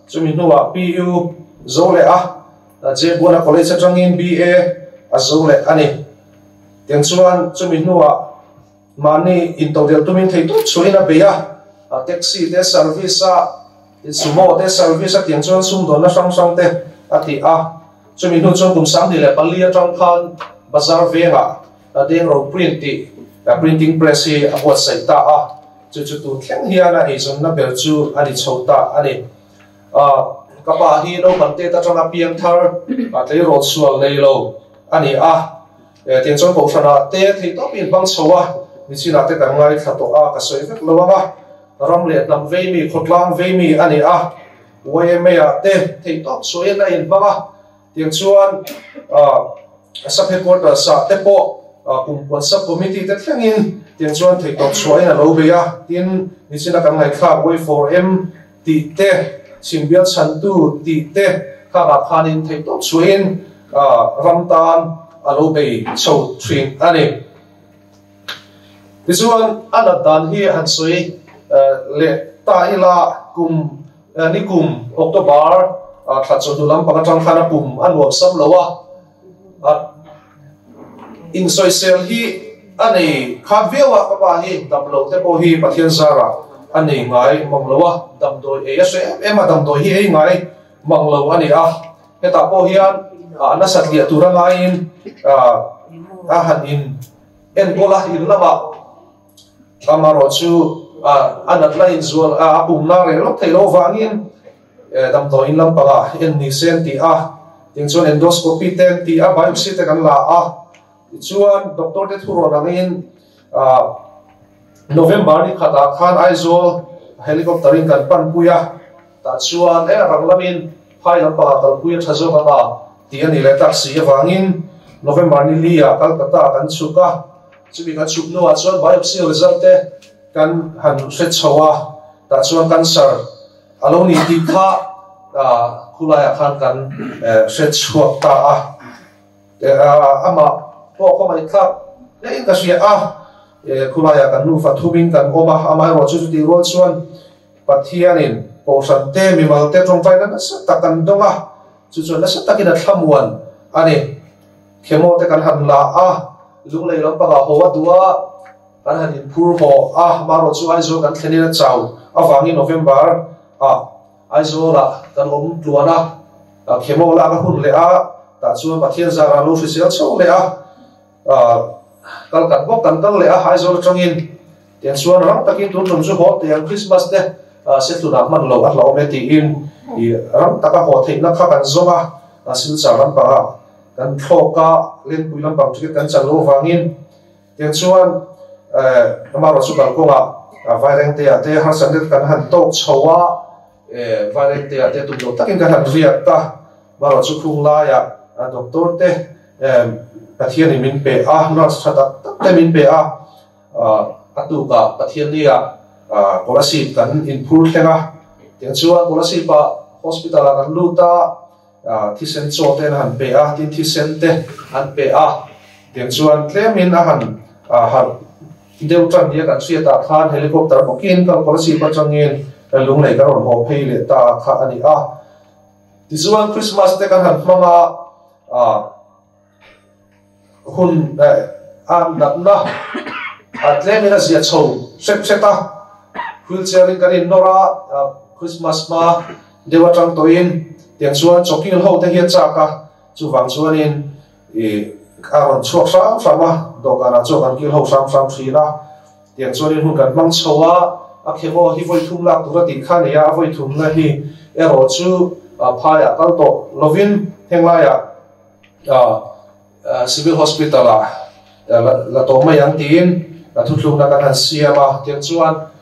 chumi hnuah PU zo leh a, Jebuana College atangin BA a zo leh a ni. Tiang chuan chumi hnuah Mahni intodelh tumin thei tawp chhuahin a bei a, taxi te service a, sumo te service a tiang chuan sumdawnna hrang hrang te a ti a. Chumi hnu chuan kum 2004 atang khan bazar vengah Dengro Print tih printing press hi a buatsaih ta a, chu chu tun thleng hian a eizawnna ber chu a ni chho ta a ni. Ka pa hi naupang tet atanga piang thar tleirawl sual nei lo a ni a. Tiang chuan kohhranah te thei tawp in hmang chho a, nichinah te kan ngaithla tawh a, ka sawi vek lo ang a, ram leh hnam vei mi, khawtlang vei mi a ni a, YMA ah te thei tawp chhuahin a inhmang a, tiang chuan sub headquarters ah te pawh kumpuan sub committee te thlengin tiang chuan thei tawp chhuahin a lo bei a, tin nichina kan ngaihthlak Y4M tih te, chhimbial chhantu tih te khangah khanin thei tawp chhuahin ram tan a lo bei chho thin a ni. Tichuan a nat dan hi han sawi leh ta ila kum nikum October thla chawhnu lampang atang khan a pum a nuam sam lo a, insawisel hi a nei khat viau a, ka pa hi damlo te pawh hi Pathian zarah a nei ngai mang lo a, damdawi ei a hre em em a, damdawi hi ei ngai mang lo a ni a, hetah pawh hian a nasat liah tur a ngaiin a han in enkawl a, in lamah amaherawh chu a nat la inzual a pumna reh lawk theih loh avangin Damdawi in lampangah en ni se an ti a, tin chuan endoscopy te an ti a, biopsy te kan la a, tichuan doctor te thurawn angin November ni khatah khan Aizawl helicopter in kan panpui a, tah chuan e rang lamin phai lampangah kalpui a tha zawk anga tih a ni leh tak si avangin November ni li ah Calcutta kan chhuk a, chumi kan chhuk hnuah chuan biopsy result te kan han hre chho a, tah chuan cancer A lo ni tih kha Khulaiah khan kan hre chhuak ta a. Amah pawh khawngaih thlak hlein ka hria a, khulaiah kan nufa thumin kan awm a, amaherawhchu chutih rual chuan Pathianin Kohhran te, mimal te tawngtaina nasa tak kan dawng a, chu chuan nasa takin a thlamuan a ni. Khemaw te kan han la a, lunglei lampangah haw a duh a, kan han inphur haw a, amaherawhchu Aizawl kan thlenin a chau avangin November ah Aizawlah kan awm tluan a, khemaw lak a hun leh a, tah chuan Pathian zarah lo hrisel chho leh a, kal kat bawk kan kal leh a, Aizawl atangin tiang chuan rang takin tun tum chu haw teh ang Christmas te Setlunah hman loh a hlauhawm e tiin rang taka haw theihna kha kan zawng a, Silchar lampangah kan thlawk a, Lengpui lampang ticket kan chan loh avangin. Tiang chuan amaherawh chu kalkawngah Vairengtea te harsatna kan han tawk chho a, Vairengtea te tum lo takin kan han riak ta. Amaherawh chu khung laiah doctor te Pathianin min pe a, nurse tha tak tak te min pe a, a tukah Pathiannia Kolasib kan inphur thleng a. Tiang chuan Kolasib-ah hospital-ah kan lut a. Thisen chaw te an han pe a, tin thisen te an pe a, tiang chuan tlemin a han harh deuh tan nia kan hriatah khan helicopter bawkin kal Kolasib atangin lunglei kan rawn haw phei leh ta kha a ni a. Tichuan Christmas te kan han hmang a, hun a natna tlemin a zia chho hrep hrep a, wheelchair in kan innawr a, Christmas hma deuh atang tawhin tiang chuan chawkil ho te hi a chak a, chuvang chuanin ih a rawn chhuak hram hram a, dawhkanah chuan kan kil ho hram hram thin a, tiang chuanin hun kan hmang chho a, a khemaw hi vawi thum lak tur a tih kha a ni a, a vawi thumna hi erawh chu phaiah kal tawh lovin henglaiah Civil Hospital ah la tawh mai ang tiin thuthlukna kan han siam a, tiang chuan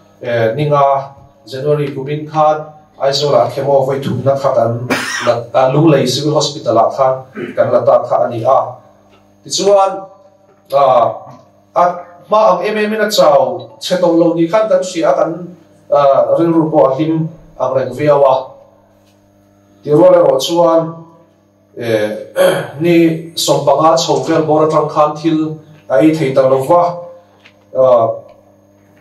ninga January kumin khan Aizawl ah chemo vawi thumna kha kan la Lunglei Civil Hospital ah khan kan la ta kha a ni a. Tichuan a hma ang em em in a chau chhe tawh lo ni khan kan hria a, kan rilru pawh a hlim ang reng viau a. Tirual erawh chuan Ni 15 chho vel bawr atang khan thil a ei thei ta lo va,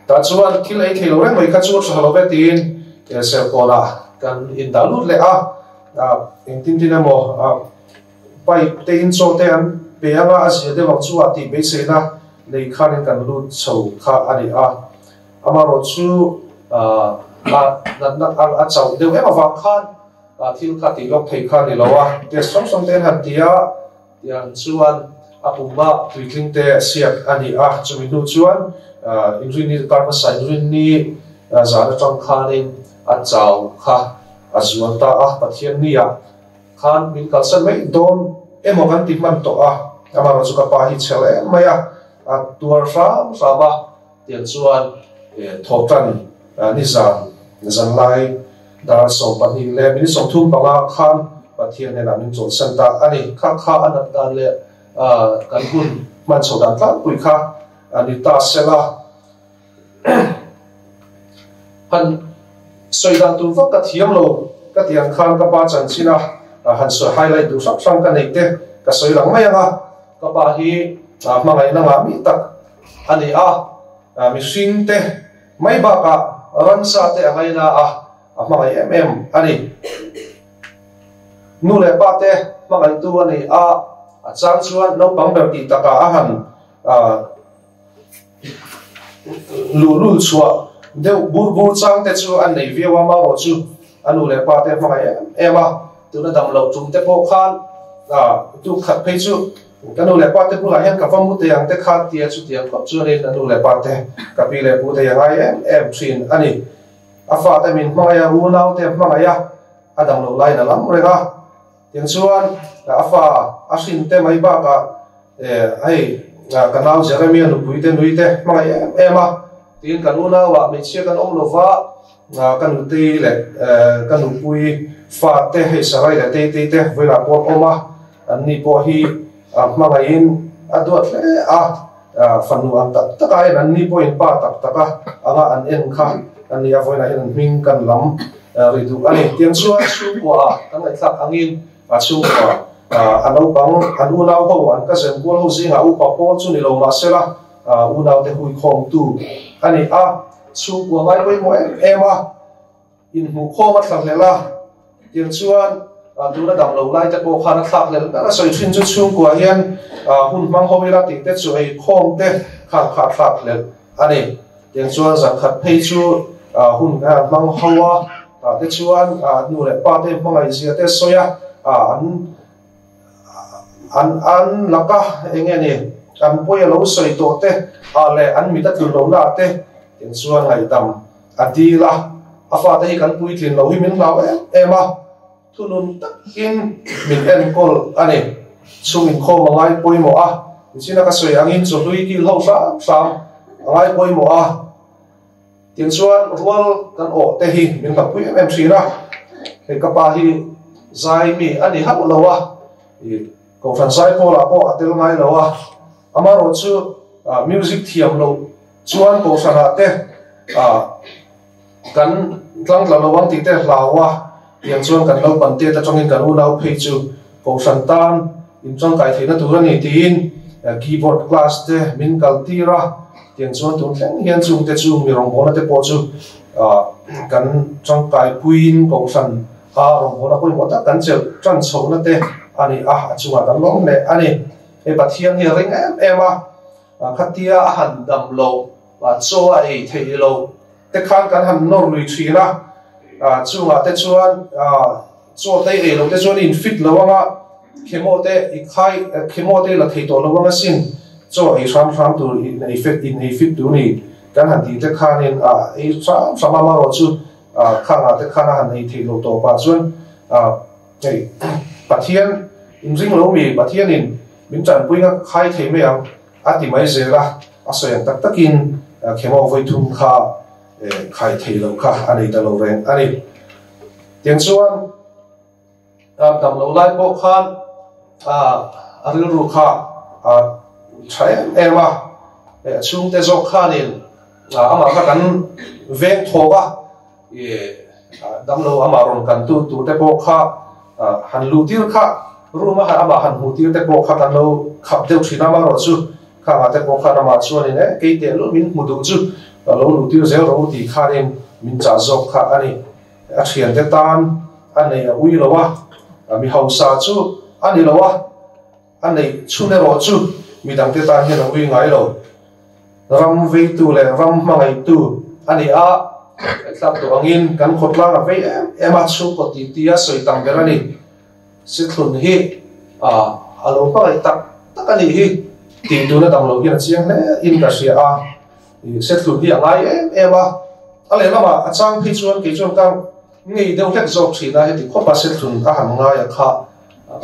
tah chuan thil ei thei lo reng mai kha chu a tha lo ve tiin Serkawnah kan indah lut leh a, engtin tin emaw pipe te in chaw te an pe anga a zia deuh ang chu a tih beiseina nei khanin kan lut chho kha a ni a, amaherawh chu a natna a chauh deuh em avang khan. Thil kha tih lawk thei kha ni lo a, test hrang hrang te an han ti a, tiang chuan a pumah tuitling te siak a ni a, chumi hnu chuan inrinni kar hmasa inrinni zan atang khanin a chau kha a zual ta a, Pathiannia khan min kalsan mai dawn emaw kan ti hman tawh a, amaherawhchu chu ka pa hi chhel em mai a, a tuar hram hram a. Tiang chuan thawhtan nizan zanlai dar 12 leh minute 35 khan Pathian hnenah min chawlhsan ta a ni. Kha kha a nat dan leh kan hun hman chho dan tlangpui kha a ni ta sela. Han sawi dan tur vak ka thiam lo ka ti ang khan ka pa chanchin a han sawi highlight duh hrang hrang ka neih te ka sawi lang mai ang a. Ka pa hi hmangaihna ngah mi tak a ni a, mihring te mai bakah ramsa te a ngaina a, a hmangaih em em a ni. Nu leh pa te hmangaihtu a ni a, a chang chuan naupang ber tih takah a han luhlul chhuah deuh bur bur chang te chu a nei viau a, marawh chu a nu leh pa te hmangaih em em a, tuna dam loh tum te pawh khan tuk khat phei chu ka nu leh pa te bulah hian ka va mu teh ang te kha tia chutiang khawp chuanin a nu leh pa te ka pi leh pu te a ngai em em thin a ni. A fate min hmangaih a, unau te hmangaih a, a dam loh laiin a lam reng a. Tiang chuan a fa a hrin te mai bakah hei ka nau Jeremia nupui te nui te hmangaih em em a, tiin kan unauah hmeichhia kan awm lova ka nutei leh ka nupui fa te hei Sarai leh Teitei te vawilah pawh an awm a, an ni pawh hi hmangaihin a duat hle a, fanu ang tak taka en an ni pawhin pa tak taka anga an en kha a ni a, vawilah hian an hming kan lam. Ri duh a ni. Tiang chuan chhungkua ah kan ngaihthlak angin a chhungkua a naupang an unau ho an ka zen kual ho zingah upa pawl chu ni lo mahsela unaute huikhawmtu a ni a. Chhungkua ngai pawimawh em em a, inhmuhkhawm a thlahlel a. Tiang chuan tuna dam lo lai te pawh khan a thlakhlel ber a sawi thin chu chhungkua hian hun hmang ho ila tih te chu eikhawm te khan kha a thlakhlel a ni. Tiang chuan zan khat phei chu hun an hmang ho a, tah te chuan nu leh pa te hmangaihzia te sawi a, an an an laka eng nge ni an pawi a lo sawi tawh te leh an mit a tlun lohna ah te tiang chuan ngaihdam a dil a, a fate hi kan puitlin loh hi min hlau em em a. Thunun takin min enkawl a ni. Chhung inkhawm a ngai pawimawh a, nichina ka sawi angin chawhlui kil ho hram hram a ngai pawimawh a. Tin chuan rual kan awh te hi min hlauhpui em em thin a, hei ka pa hi zai mi a ni hauh lo a, ih Kohhran zai pawlah pawh a tel ngai lo a, amaherawhchu music thiam loh chuan Kohhranah te ah Kan tlang tla lo ang tih te hlau a, tiang chuan kan naupan tet atangin kan unau phei chu Kohhran tan in tangkai theihna tur a ni tiin keyboard class te min kal tir a, tiang chuan tun thleng hian chungte chu mi rawngbawlna te pawh chu kan tangkai puiin Kohhran a rawngbawlna pawimawh tak kan chelh tan chhohna te a ni a, a chungah kan lawm hle a ni. Hei Pathian hi a ring em em a, khatia a han dam lo, chaw a ei theih lo te khan kan han nawr lui thin a, chungah te chuan chaw te ei lo te chuan in fit lo anga chemo te i khai chemo te la thei tawh lo anga sin chaw ei hram hram tur in ei fit in ei fit tur ni kan han tih te khanin ei hram hram a marawh chu khangah te khan a han ei theih loh tawh pah chuan hei Pathian inring lo mi Pathianin min tanpui nga khai thei mai ang. A ti mai zel a, a sawi ang tak takin Khemaw vawi thum kha khai thei lo kha a nei ta lo reng a ni. Tiang chuan dam lo lai pawh khan a rilru kha a tha em em a, a chhungte zawk khanin amah kha kan veng thawk a, dam lo amah rawn kan tu tur te pawh kha han luh tir kha room a amah han hmuh tir te pawh kha kan lo khap deuh thin a, amaherawh chu khangah te pawh khan amah chuanin e kei teh lul min hmu duh chu ka lo luh tir zel rawh u tih khanin min chah zawk kha a ni. A thiante tan a nei a ui lo a, mi hausa chu a ni lo a, a neih chhun erawh chu midangte tan hian a ui ngai lo. Ram veitu leh ram hmangaihtu a ni a, ngaihthlak tawh angin kan khawtlang a vei em em a, chhungkaw ti tia sawi tam ber a ni. Sithlun hi a lo hmangaih tak tak a nih hi tih tuna dang lo hian a chiang hle in ka hria a, Sithlun hi a ngai em em a, a lehlamah a chang phei chuan kei chuan ka ngei deuh hlek zawk thin a, heti khawpa Sithlun a han ngai a kha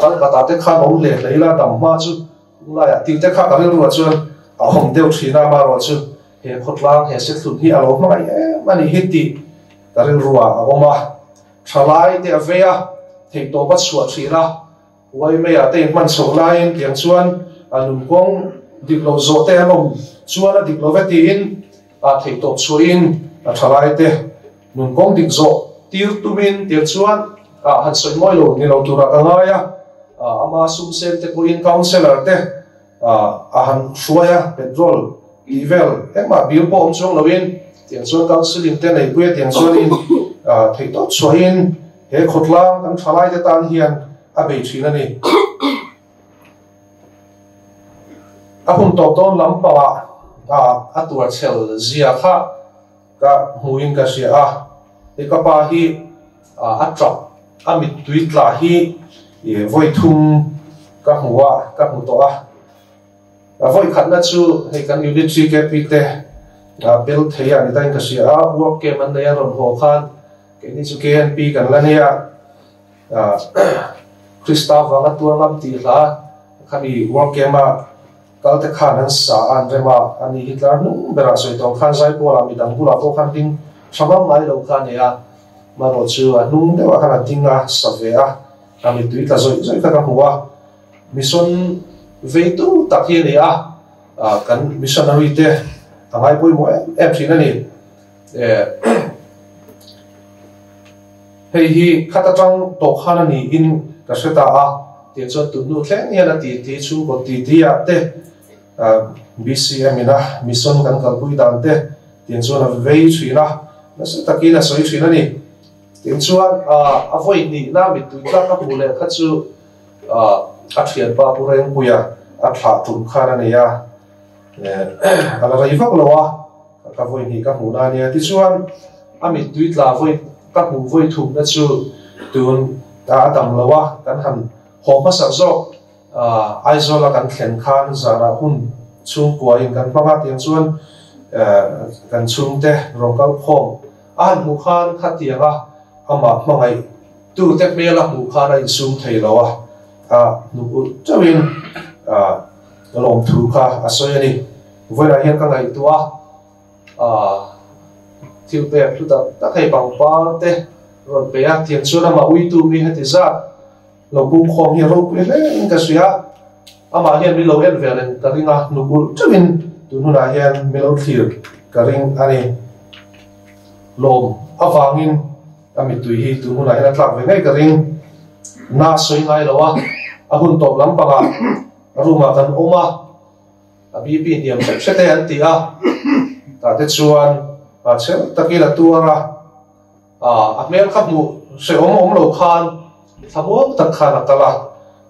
Kalkata te khan awm hle hle ila dam hma chu Tunlaiah tih te kha ka rilruah chuan a awm deuh thin a, amaherawh chu he khawtlang, he Sethlun hi a lo hmangaih em a nih hi tih ka rilruah a awm a. Thalai te a vei a, theihtawp a chhuah thin a, Uaimeiah te inhman chhoh laiin tiang chuan a nunkawng dik lo zawh te an awm chuan a dik lo ve tiin a theihtawp chhuahin a thalai te nunkawng dik zawh tir tumin tiang chuan a han sawi mawi lo ni lo turah ka ngai a. Ama sum sen te pawhin councellor te a han hruai a, petrol tih vel engmah bill pawh awm chuang loin tiang chuan counselling te neihpui a tiang chuanin theihtawp chhuahin he khawtlang kan thalai te tan hian a bei thin a ni. A hun tawp dawn lampangah a tuar chhel zia kha ka hmuin ka hria a, hei ka pa hi a tap a mittui tla hi vawi thum ka hmu a, ka hmu tawh a, vawi khatna chu hei kan unit 3 KP te bel thei a ni ta in ka hria a, work camp an nei a rawn haw khan keini chu KNP kan la nei a, Krista vanga tuar ngam tih hla khami work camp a Kal te khan an sa a, an rem a, a ni hi tlar hnung berah sawi tawh khan Zaipawl ah midang bulah pawh khan ding tha ngam ngai lo kha a nei a, marawh chu a hnung deuhah khan a ding a, sa ve a, a mittui tla zawih zawih kha ka hmu a, mission veitu tak hi a ni a, kan missionary te a ngai pawimawh em em thin a ni. Hei hi khat atang tawh khan a niin ka hre ta a, tiang chuan tunnu thleng hian a titi chhungkaw titi ah te BCM in a mission kan kalpui dan te tiang chuan a vei thin a, nasa takin a sawi thin a ni. Tiang chuan a vawi hnihna mittui tlak a hmuh leh kha chu a thianpa Pu Rengpuia a thlah tum khan a nei a, a la rei vak lo a. Ka vawi hnih ka hmuh na ania. Tichuan, a mittui tla vawi ka hmuh vawi thumna chu tun a dam lo a, kan han haw hmasak zawk. Aizawl a kan thlen khan zanah hun chhungkua in kan hmang a, tiang chuan kan chhungte rawn kal khawm a han hmuh khan khatiang a amah hmangaih tute hmel a hmuh khan a insum thei lo a, a hnuk ulh teuhin lawmthu kha a sawi a ni. Vawilah hian ka ngaihtuah a, thil pek hlu tak tak hei pangpar te rawn pe a, tiang chuan amah uitu mi heti zat lo pum khawm hi a ropui hle in ka hria. Amah hian min lo en ve reng ka ring a, nuk ulh teuhin tun hunah hian min lo thlir ka ring a ni. Lawm avangin a mittui hi tun hunah hian a tlak ve ngei ka ring. Na sawi ngai lo a, a hun tawp lampangah room ah kan awm a. A BP hniam hret hret e an ti a, tah te chuan chhel takin a tuar a, a hmel kha hmuh hrehawm awm lo khan thlamuang tak khan a kal a,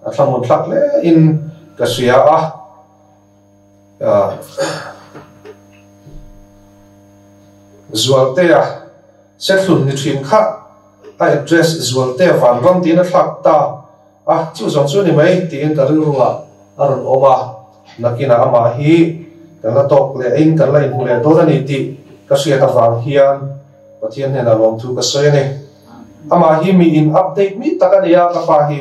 a thlamun thlak hle in ka hria a. Zualtea Sethlun ni thin kha a address Zualtea Vanram tiin a thlak ta. A, chu zawng chu ni mai tiin ka rilruah a rawn awm a, nakinah amah hi kan la tawk leh in kan la inhmu leh dawn a ni tih ka hriat avang hian Pathian hnenah lawmthu ka sawi a ni. Amah hi mi in update mi tak a ni a, ka pa hi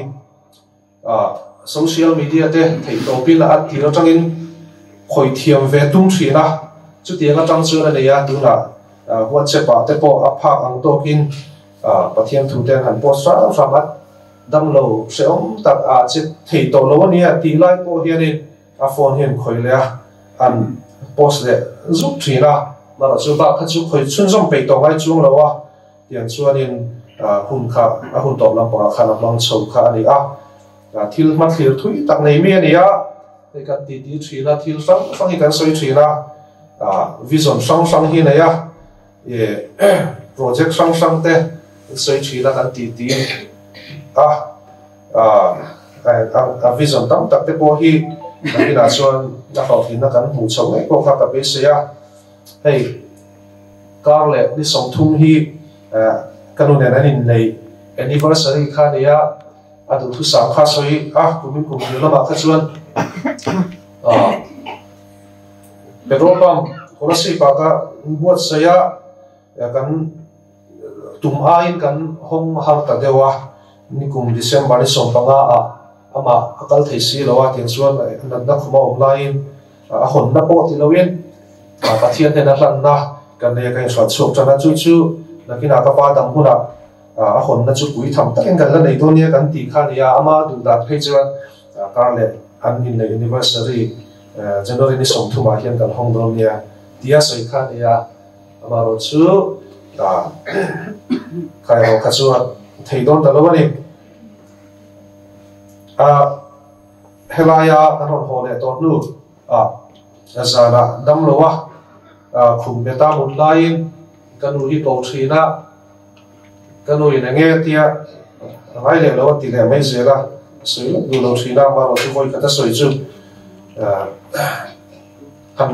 social media te theihtawpin a tir atangin khawih thiam ve tum thin a, chutiang atang chuan a nei a, tunah WhatsApp ah te pawh a phak ang tawkin Pathian thu te an han post hram hram a. Damlo hrehawm tak a che thei tawh lo a nia tih lai pawh hianin a phone hian khawih leh a, an post leh zuk thin a, mahrawh chu bak kha chu khawih chhunzawm peih tawh ngai chuang lo a, tiang chuanin hun kha a hun tawp lampangah khan a hmang chho kha a ni a, thil hmathlir thui tak nei mi a ni a, hei kan titi thin a, thil hrang hrang hi kan sawi thin a, vision hrang hrang hi nei a. Project hrang hrang te sawi thin a kan tih tih a, a vision tam tak te pawh hi nakinah chuan a hlawhtlinna kan hmuh chhoh ngei pawh kha ka beisei a. Hei kar leh ni 30 hi ka nu nen an inneih anniversary kha a ni a, a duhthusam kha sawi a, kumin kum hnih lamah kha chuan Petrol pump Kolasib ah ka buatsaih a, kan tum aiin kan hawng har ta deuh a, nikum December ni 15 ah amah a kal thei si lo a, tiang chuan natna khum a awm laiin a hawnna pawh ti loin Pathian hnena hlanna kan nei a, ka inhruat chhuak tan a, chu chu nakinah ka pa dang hunah a hawnna chu pui tham takin kan la nei dawn nia kan tih kha a ni a, ama duh dan phei chuan kar leh an inneih anniversary January ni 30 ah hian kan hawng dawn nia tia sawi kha a ni a, amaherawh chu khaerawh kha chu a thei dawn ta lo a ni. Helaia kan rawn haw leh tawh hnu ah zanah dam lo a khum beta mut laiin ka nu hi ko thin a, Ka nu in enge tia ngai leh lo a ti leh mai zel a, a sawi lawk duh lo thin a, amaherawh chu vawi khat a sawi chu han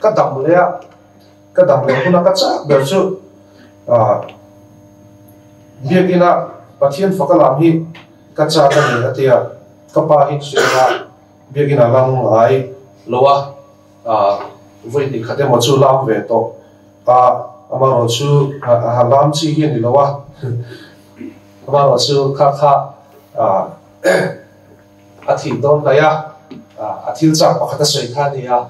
ka dam leh a, ka dam leh huna ka chak ber chu biakina Pathian faka lam hi ka chak a ni a ti a, ka pa hi hriat a biakina lam ngai lo a. Vawi hnih khat emaw chu lam ve tawh a, amaherawh chu a lam chi hi a ni lo a, amaherawh chu kha kha a thih dawn hnai a, a thil chak pakhat a sawi kha a ni a,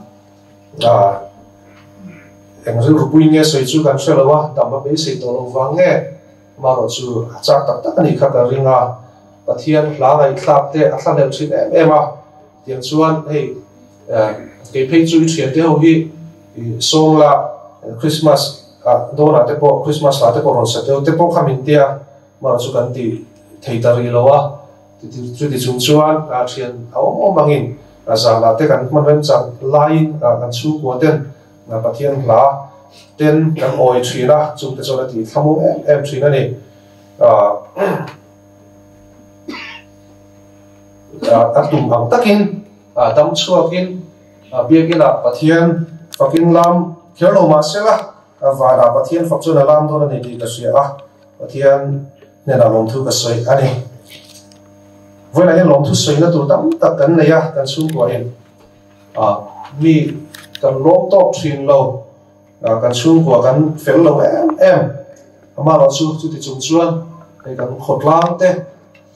eng rilru pui nge sawi chu kan hre lo a, dam a beisei tawh loh vang nge, amaherawh chu a chak tak tak a nih kha ka ring a, Pathian hla ngaihthlak te a thlahlel thin em em a. Tiang chuan hei kei phei chu i thiante ho hi sawng la Christmas ah dawnah te pawh Christmas ah te pawh rawn sa teu te pawh kha min tia. Mara chu kan ti thei ta rih lo a, chuti chung chuan thian a awm awm angin zanah te kan hman remchang laiin kan chhungkua ten Pathian hla ten kan awi thin a, chungte chuan a ti thlamuang em em thin a ni. A tum ang takin dam chhuakin biakinah Pathian fakin lam kher lo mah sela vanah Pathian fak chuan a lam dawn a ni tih ka hria a. Pathian hnenah lawmthu ka sawi a ni. Vawiinah hian lawmthu sawina tur tam tak kan nei a, kan chhungkuahin mi kan lawm tawk thin lo, kan chhungkua kan fel lo em em. Amaherawhchu chuti chung chuan hei kan khawtlang te,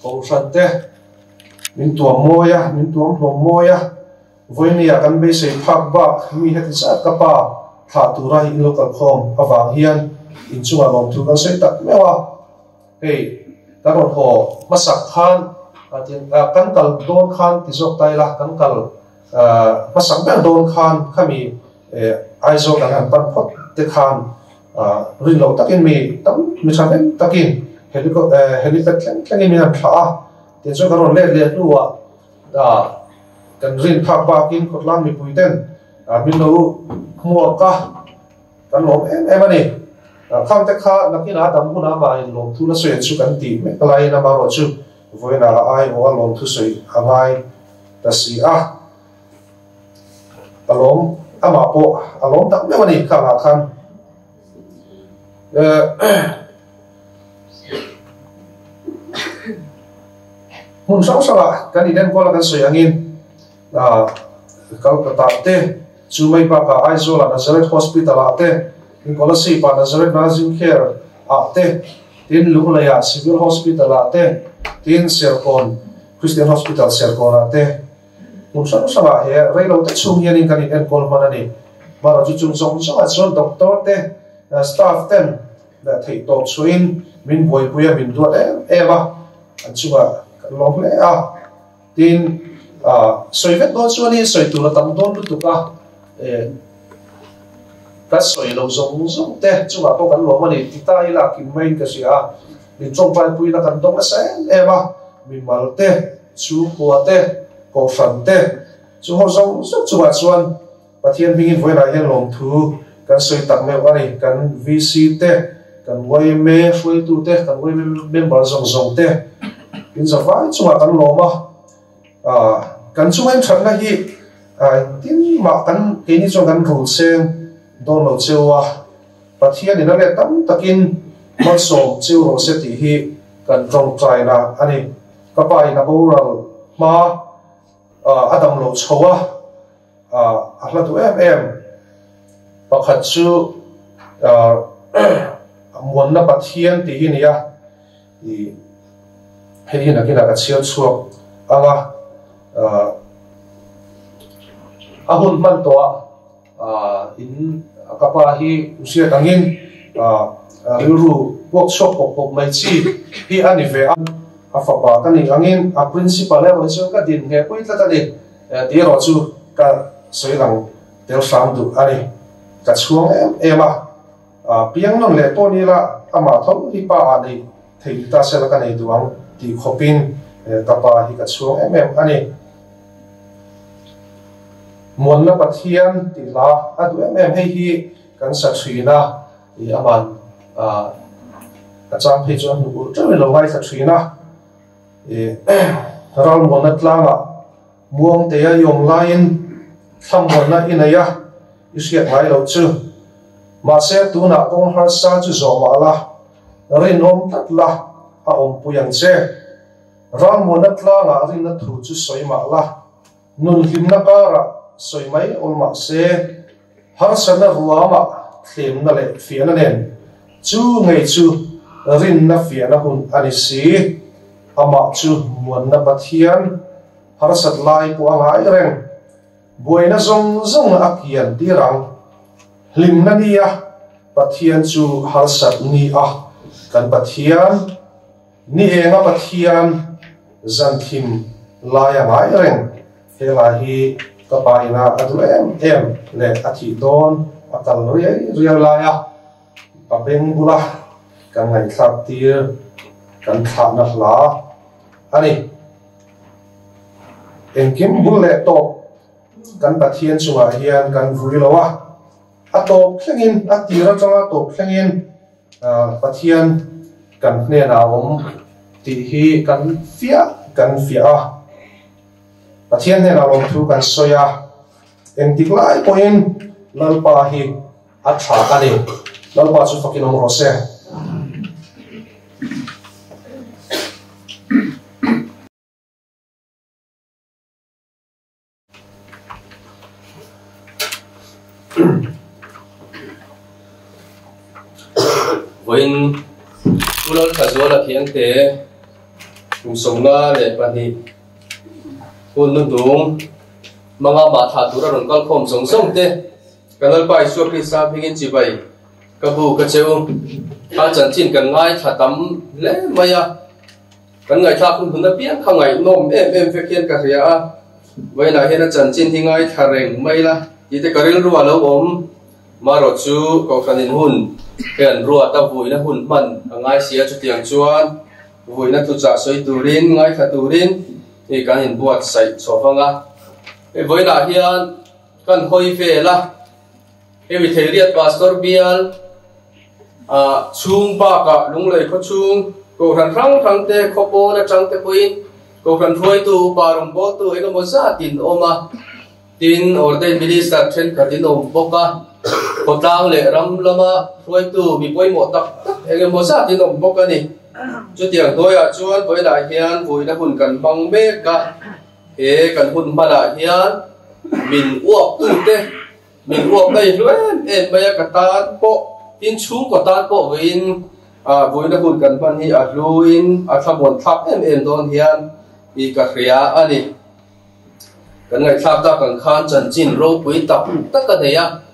kohhran te min tuam mawi a, min tuam hlawm mawi a, vawinia kan beisei phak bak mi heti zat ka pa thlah tura in lo kalkhawm avang hian inchungah lawmthu kan sawi tak meuh a, hei kan rawn haw hmasak khan kan kal dawn khan ti zawk ta ila kan kal hmasak ber dawn khan khami Aizawl kan han pan phawt te khan rin loh takin mi tam mi tha hnem takin helipad thleng thlengin min han thlah a, tichuan kan rawn let leh hnuah Kan rin phak bakin khawtlang mipui ten min lo hmuak a, kan lawm em em a ni. Khang te kha nakinah dam hunah mahin lawmthu la sawi chu kan tih mek laiin amaherawh chu vawiinah a aiawh a lawmthu sawi a ngai ta si a. A lawm amah pawh a lawm tak meuh a ni khangah khan. Hmun hrang hrangah kan inenkawl a kan sawi angin Kolkata te, chu mai bakah Aizawla Nazareth Hospital ah te, Kolasib ah Nazareth Nursing Care ah te, tin Lunglei ah Civil Hospital ah te, tin Serkawn Christian Hospital Serkawn ah te hmun hrang hrangah he reilo te chhung hianin kan inenkawl hman a ni. Mahrawh chu chung zawng zawngah chuan doctor te, staff ten theih tawp chhuahin min buaipui a, min duat em em a, an chungah kan lawm hle a. Tin, sawi vek dawn chuanin sawi tur a tam dawn lutuk a, kan sawi lo zawng zawng te chungah pawh kan lawm a ni ti ta ila kim maiin ka hria a, min tawngtaipuina kan dawng nasa em em a, mimal te, chhungkua te, kohhran te, chu ho zawng zawng chungah chuan Pathian hmingin vawiinah hian lawmthu kan sawi tak meuh a ni. Kan VC te, kan yma hruaitu te, kan yma member zawng zawng te in zavai chungah kan lawm a. Kan chunga inthatna hi engtin mah kan keini chuan kan rul seng dawn lo cheu a. Pathian in a let tam takin malsawm cheu rawh se tih hi kan tawngtaina a ni. Ka pa in a boral hma a dam lo chho a. A hla duh em em pakhat chu Muanna Pathian tih hi nia i hei hi nakinah ka chhiar chhuak ang a, a hun hman tawh a in ka pa hi hriat angin rilru puak chhuak pawp pawp mai chi hi a ni ve a, a fapa ka nih angin a principal erawh hi chuan ka din ngheh pui tlat a ni. Tih erawh chu ka sawi lang tel hram duh a ni. Ka chhuang em em a, piang nawn leh pawh ni la amah tho hi pa ah nei thei ta sela ka nei duh ang tih khawpin ka pa hi ka chhuang em em a ni. Muanna Pathian tih hla a duh em em, hei hi kan sa thin a, aman a chang phei chuan hnuk ulh teuhin lo ngaithla thin a. Ralmuanna tlangah Muangtea i awm laiin thlamuanna i nei a, i hriat ngai loh chu. Mahse tunah kawng harsa chu zawh mah la, rinawm tlat la, a awmpui ang che. Ralmuanna tlangah rinna thu chu sawi mah la, nun hlimna karah sawi mai awl mah se, harsatna ruamah thlemna leh fiahna nen chu ngei chu rinna fiahna hun a ni si. Amah chu muanna Pathian harsat lai pawh a ngai reng. Buaina zawng zawng a kian tir ang. Hlimna nia Pathian chu harsat ni a kan Pathian. Ni enga Pathian zan thim lai a ngai reng. He lai hi ka pa ina a duh em em leh a thih dawn a kal riai riai lai a, a beng bula kan ngaihthlak tir kan thlahna hla a ni. Engkim bul leh tawp kan Pathian chungah hian kan vui lo a, a tawp thlengin, a tir atanga tawp thlengin Pathian kan hnenah a awm tih hi kan fiah kan fiah a. Pathian hnenah lawmthu kan sawi a, engtik lai pawhin Lalpa hi a tha a ni. Lalpa chu fakin awm rawh se. Vawiin Pu Lalthazuala Thiangte kum 52 hun hnuhnung hmanga mah thlah tura rawn kal khawm zawng zawng te Kan Lalpa Isua Krista hmingin chibai ka bu ka cheu. Kha chanchin kan ngaithla tam hle mai a. Kan ngaihthlak hun hun apiang kha ngaihnawm em em vek hian ka hria a, vawiinah hian a chanchin hi ngaithla reng mai la tih te ka rilru a lo awm. Marawh chu Kohhran in hun hian ruat a vuina hun hman a ngai si a, chutiang chuan vuina thuchah sawi turin ngaithla turin i kan inbuatsaih chho vang a. Hei vawiinah hian kan hawi vel a, hemi Theiriat Pastor bial ah chhung bakah Lunglei khaw chhung Kohhran hrang hrang te khaw pawn atang te pawhin Kohhran hruaitu upa rawngbawltu eng emaw zat in awm a, tin Ordained Minister thenkhat in awm bawk a, khawtlang leh ram lama hruaitu mi pawimawh tak tak eng emaw zat in awm bawk a ni. Chutiang hnuaiah chuan vawilah hian vuina hun kan hmang mek a, he kan hun hmanah hian min uaptute Min uap daih hlu em em mai a, ka tan pawh tin chhungkaw tan pawh vawiin vawiina hun kan hman hi a hluin a thlamuan thlak em em dawn hian tih ka hria a ni. Kan ngaihthlak tak ang khan chanchin ropui tak tak a nei a,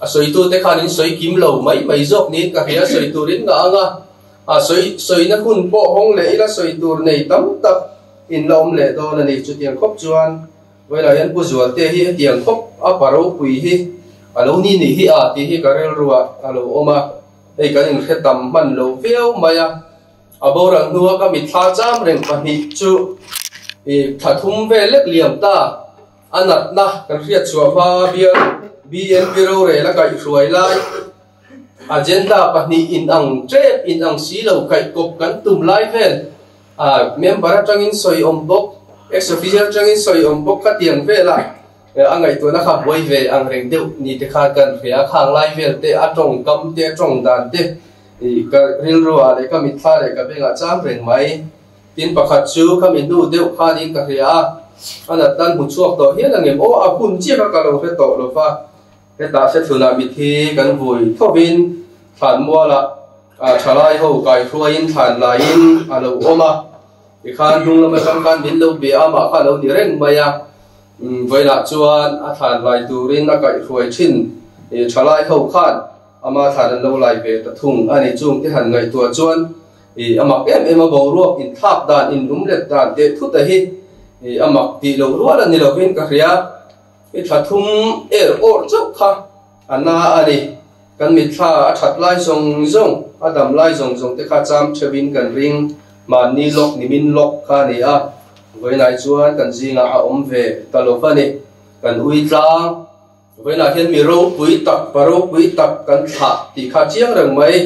a sawitute khan in sawi kim lo mai mai zawk niin ka hria, sawi turin ngah ang a, a sawi sawina hun pawh hawng leh ila sawi tur nei tam tak in la awm leh dawn a ni. Chutiang khawp chuan Vawilah hian Pu Zualte hi hetiang khawp a pa ropui hi a lo ni nih hi a tih hi ka rilruah a lo awm a, hei kan inhre tam hman lo viau mai a. A boral hnua ka mitthla cham reng pahnih chu i thla thum vel lek liam ta a natna kan hriat chhuah hma bial BNP rorel a kaihhruai lai agenda pahnih inang tep inang si lo kaihkawp kan tum lai vel A member atangin sawi awm bawk, ex officio atangin sawi awm bawk kha tiang velah a ngaihtuahna kha buai ve ang reng deuh ni te khan kan hria a, khang lai vel te a tawngkam te a tawng dan te ih ka rilru ah leh ka mitthla leh ka bengah chang reng mai. Tin pakhat chu ka mi hnu deuh khanin ka hria a, a nat tan hmu chhuak tawh hial ang em aw a hun chiah kha ka lo hre tawh lo va, hetah Sethlunah mithi kan vui thovin Thlanmualah A thalai ho kaihruaiin thlan laiin a lo awm a, tikhan hnung lam atang khan min lo bia a, amah kha a lo ni reng mai a. Vawilah chuan a thlan lai turin a kaihruai thin thalai ho khan ama thlan an lo lai ve ta thung a ni. Chung te han ngaihtuah chuan a mak em em a, boruak inthlak dan, inlumlet dan teh thut a hi a mak tih loh rual a ni lovin ka hria. I thla thum er awrh chauh kha a na a ni. Kan mitthla a that lai zawng zawng, a dam lai zawng zawng te kha cham theuhin kan ring. Mahni lawk ni min lawk kha a ni a, vawiinah chuan kan zingah a awm ve ta lo va ni. Kan ui tlang, vawiinah hian mi ropui tak, pa ropui tak kan thlah tih kha chiang reng mai.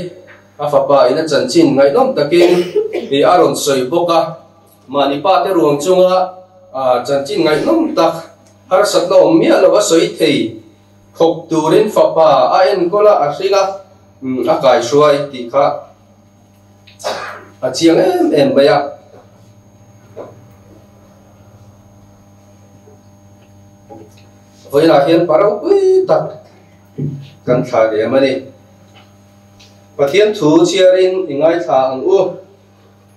A fapa in a chanchin ngaihnawm takin i a rawn sawi bawk a. Mahni pa te ruang chunga chanchin ngaihnawm tak, harsatna awm miah lo a sawi thei. Thawk turin fapa a enkawl a, a hring a, a kaihruai tih kha a chiang em em mai a. Vawiinah hian pa ropui tak kan thlah lem a ni. Pathian thu chhiarin i ngaithla ang u.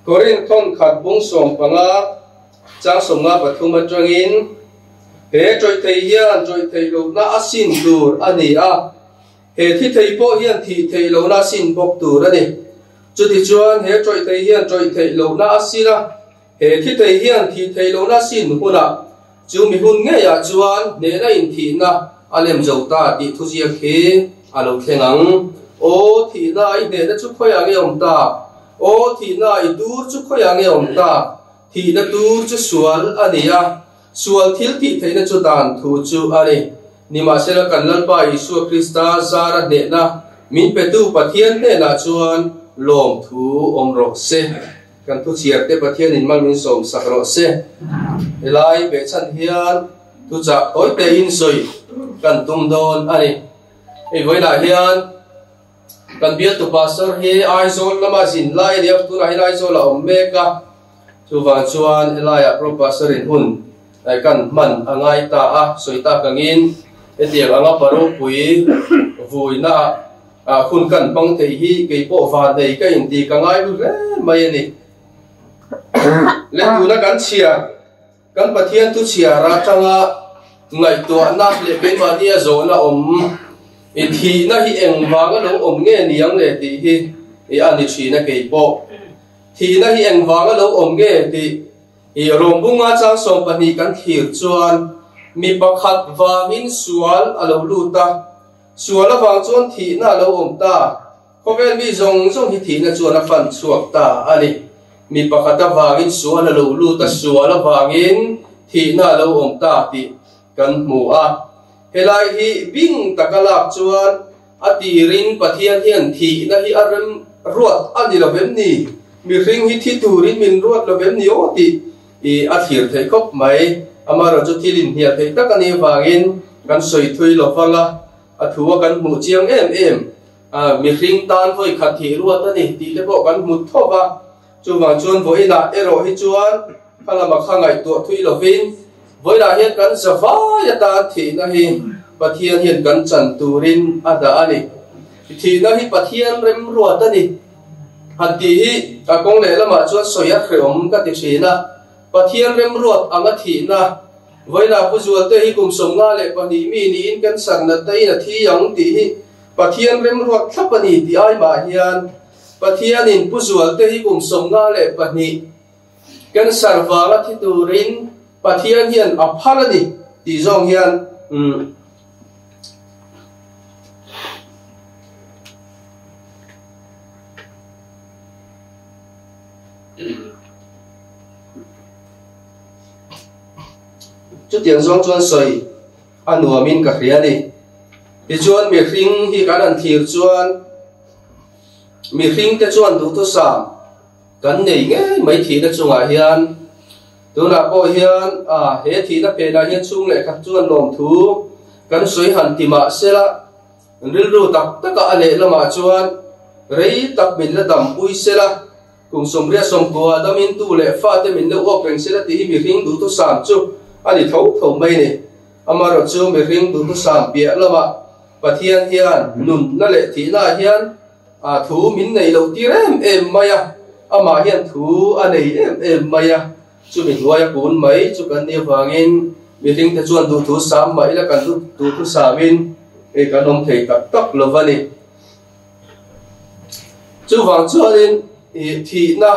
Korinth thawnkhat bung 15 chang 53 atangin, He ṭawih thei hian ṭawih theih lohna a sin tur a ni a, he thi thei pawh hian thih theih lohna a sin bawk tur a ni. Chutichuan, he ṭawih thei hian ṭawih theih lohna a sin a, he thi thei hian thih theih lohna a sin hunah, chu mi hun ngeiah chuan hnehna inthihna a lem zo ta tih thuziak hi a lo thleng ang. Aw, thihna i hnehna chu khawiah nge awm ta? Aw thihna i tur chu khawiah nge awm ta? Thihna tur chu sual a ni a, sual thil tih theihna chu dan thu chu a ni. Nimahsela kan Lalpa Isua Krista zara hnehna min petu Pathian hnenah chuan lawmthu awm rawh se. Kan thu chhiar te Pathian in mal min sawm sak rawh se. Helai behchhan hian thuchah tawi te in sawi kan tum dawn a ni. Hei vawiinah hian kan bialtu pastor hi Aizawl lama zin lai a ni a, tunah hian Aizawl a awm mek a, chuvang chuan helaiah pro pastor in hun kan hman a ngai ta a, sawi tak angin hetiang anga paropui vuinaah Ah hun kan hmang thei hi kei pawh van nei ka inti ka ngai lu hle mai a ni. Le tuna kan chhiar, kan Pathian thu chhiar atanga ngaihtuahna leh keimahnia zawhna awm i thihna hi engvanga lo awm nge niang le tih hi i a ni thin a kei pawh. Thihna hi engvanga lo awm nge tih i rawngbunga chang 12 kan thlir chuan mi pakhat vangin sual a lo lut a, Sual avang chuan thihna a lo awm ta. Khawvel mi zawng zawng hi thihna chuan a fan chhuak ta a ni. Mi pakhat avangin sual a lo lut a, sual avangin thihna a lo awm ta tih kan hmu a. Helai hi bing taka lak chuan a tirin Pathian hian thihna hi a rem ruat a ni lo vem ni? Mihring hi thi turin min ruat lo vem ni aw tih I a thlir theih khawp mai. Amaherawhchu thil inhnial theih tak a nih avangin kan sawi thui lo vang a, a thu a kan hmuh chiang em em. Mihring tan vawi khat thih ruat a ni tih te pawh kan hmu thawk a. Chuvang chuan vawiinah erawh hi chuan kha lama kha ngaihtuah thui lovin vawiinah hian kan za vai atan thihna hi Pathian hian kan chan turin a dah a ni. Thihna hi Pathian remruat a ni. Han tih hi a kawng lehlamah chuan sawi a hreawm ka ti thin a, Pathian remruat anga thihna, Vawilah Pu Zualte hi kum 52 mi niin cancer natna in a thi ang tih hi Pathian remruat thlap a ni tih ai mah hian Pathianin Pu Zualte hi kum 52 cancer vanga thi turin Pathian hian a phal a ni tih zawng hian umm. Chutiang zawng chuan sawi a nuamin ka hria a ni. Tichuan mihring hi kan han thlir chuan mihring te chuan duhthusam kan nei ngei mai thihna chungah hian tunah pawh hian he thihna phenah hian chhung leh khat chuan lawmthu kan sawi han ti mah sela Rilru tak taka a lehlamah chuan rei tak min la dampui sela, kum 89 damin tu leh fate min la uap reng sela tih hi mihring duhthusam chu a ni tho tho mai ni. Amaherawhchu mihring duhthusam piah lamah Pathian hian nunna leh thihnaah hian thu min nei loh tir em em mai a, amah hian thu a nei em em mai a. Chumi hnuaia kun mai chu kan nih avangin mihringte chuan duhthu sam mah ila kan duhthu samin hei kan awm thei tak tak lo va ni. Chuvang chuanin thihna,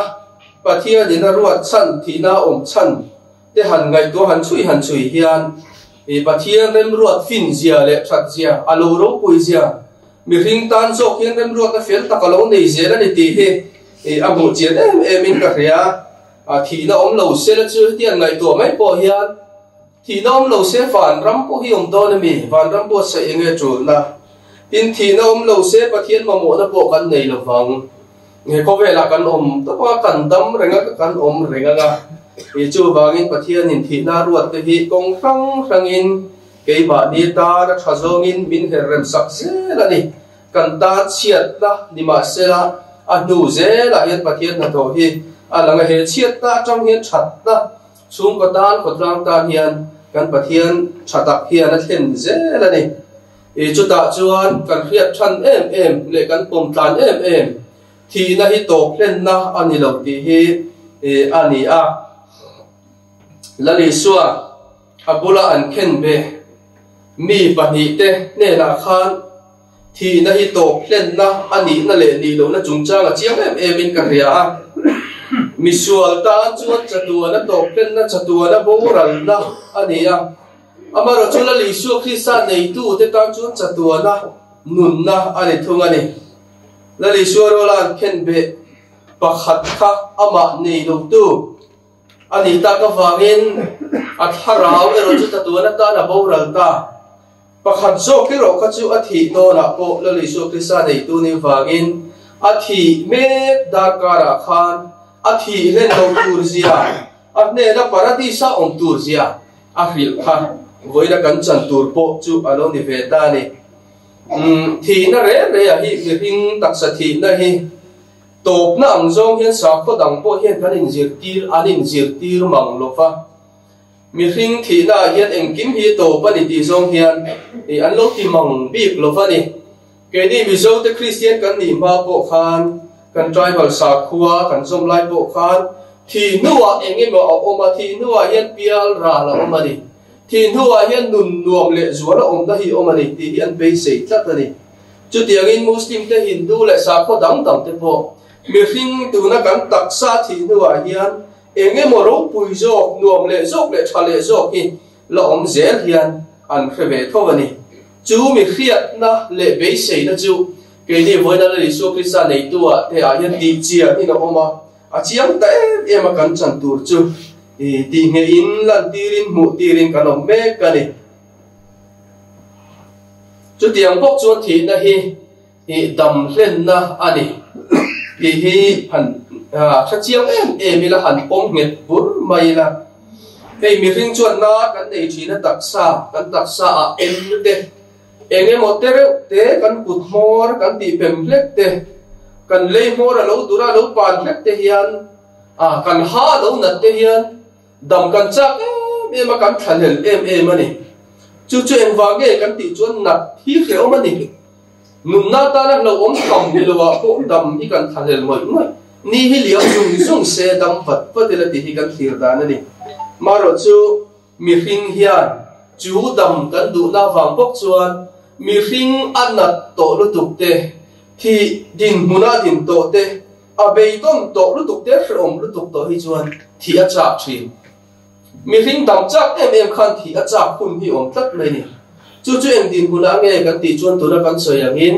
Pathianin a ruat chhan, thihna a awm chhan te han ngaihtuah han chhui han chhui hian Pathian remruat fin zia leh that zia, a lo ropui zia, mihring tan zawk hian remruatna fel tak a lo nei zel a ni tih hi a hmuh chian em emin ka hria. A thihna awm lo se la chu hetiang ngaihtuah mai pawh hian thihna awm lo se vanram pawh hi awm dawn a mi? Vanram pawh saih enge tulna? Tin, thihna awm lo se Pathian mamawhna pawh kan nei lo vang. He khawvelah kan awm tawp a, kan dam reng a, kan awm reng ang a. Ih chuvangin Pathianin thihna ruat te hi kawng hrang hrangin keimahni tan a tha zawngin min her rem sak zel a ni. Kan tan chhiatna ni mahsela a hnu zelah hian Pathian hnathawh hi a lang a, he chhiatna atang hian thatna chhungkaw tan khawtlang tan hian kan Pathian tha tak hian a thlen zel a ni. I chutah chuan kan hriat than em em leh kan pawm tlan em em thihna hi tawp hlenna a ni lo tih hi a ni a. Lal Isua a bula an khen ve Mi pahnihte hnenah khan thihna hi tawp hlenna a nihna leh nih lohna chungchang a chiang em emin ka hria a. Misual tan chuan chatuana tawp hlenna, chatuana boralna a ni a. Amaherawhchu Lal Isua Krista neitute tan chuan chatuana nunna a ni thung a ni. Lal Isua ruala an khenbeh. Pakhat kha amah nei lotu a nih tak avangin a thlarau erawh chu tatuan atan a boral ta. Pakhat zawk erawh kha chu a thih dawnah pawh Lal Isua Krista neitu nih vangin a thih mek darkarah khan a thih hlen lo tur zia, a hnena Paradis-a awm tur zia a hrilh kha vawiina kan chan tur pawh chu a lo ni ve ta a ni. Thihna reng rengah hi mihring taksa thihna hi Tawpna ang zawng hian sakhaw dang pawh hian kan inzirtir an inzirtir mang lo va. Mihring thihnaah hian engkim hi tawp a ni tih zawng hian an lo ti mang bik lo va ni. Keini Mizote Kristian kan nih hma pawh khan, kan tribal sakhua kan zawm lai pawh khan thih hnuah eng emaw a awm a, thih hnuah hian pial ral a awm a ni. Thih hnuah hian nun nuam leh zual a awmna hi a awm a ni tih hi an beisei tlat a ni. Chutiangin Muslim te, Hindu leh sakhaw dang dang te pawh mihring tuna kan taksa thih hnuah hian eng emaw ropui zawk, nuam leh zawk leh tha leh zawk hi la awm zel hian an hre ve tho a ni. Chu mi hriatna leh beiseina chu keini vawiina Lal Isua Krista neitu-ah te ah hian tih chian in a awm a, a chiang ta em em a kan chan tur chu tih ngeihin, lantirin, hmuh tirin kan awm mek a ni. Chutiang bawk chuan thihna hi i dam hlenna a ni tih hi han hre chiang em em ila, han pawm nghet bur mai ila. Hei mihring chuan na kan nei thin a taksa, kan taksa ah em te, eng emaw te reuh te, kan kut hmawr kan tih pem hlek te, kan lei hmawr a lo dur a lo pan hlek te hian, kan ha a lo nat te hian, Dam kan chak em em a, kan thlahlel em em a ni. Chu chu engvang nge kan tih chuan nat hi hrehawm a ni. Nunna atana hlauhawm tham ni loah pawh dam hi kan thlahlel ngawih ngawih. Ni hi liam zung zung se dam vat vat ila tih hi kan thlir dan a ni. Marawh chu mihring hian chu dam kan duhna avang bawk chuan mihring a nat tawh lutuk te, thih dinhmuna din tawh te, A beidawn tawh lutuk te hrehawm lutuk tawh hi chuan thih a chak thin. Mihring dam chak em em khan thih a chak hun hi awm tlat mai ni. Chu chu eng dinhmunah nge kan tih chuan tuna kan sawi angin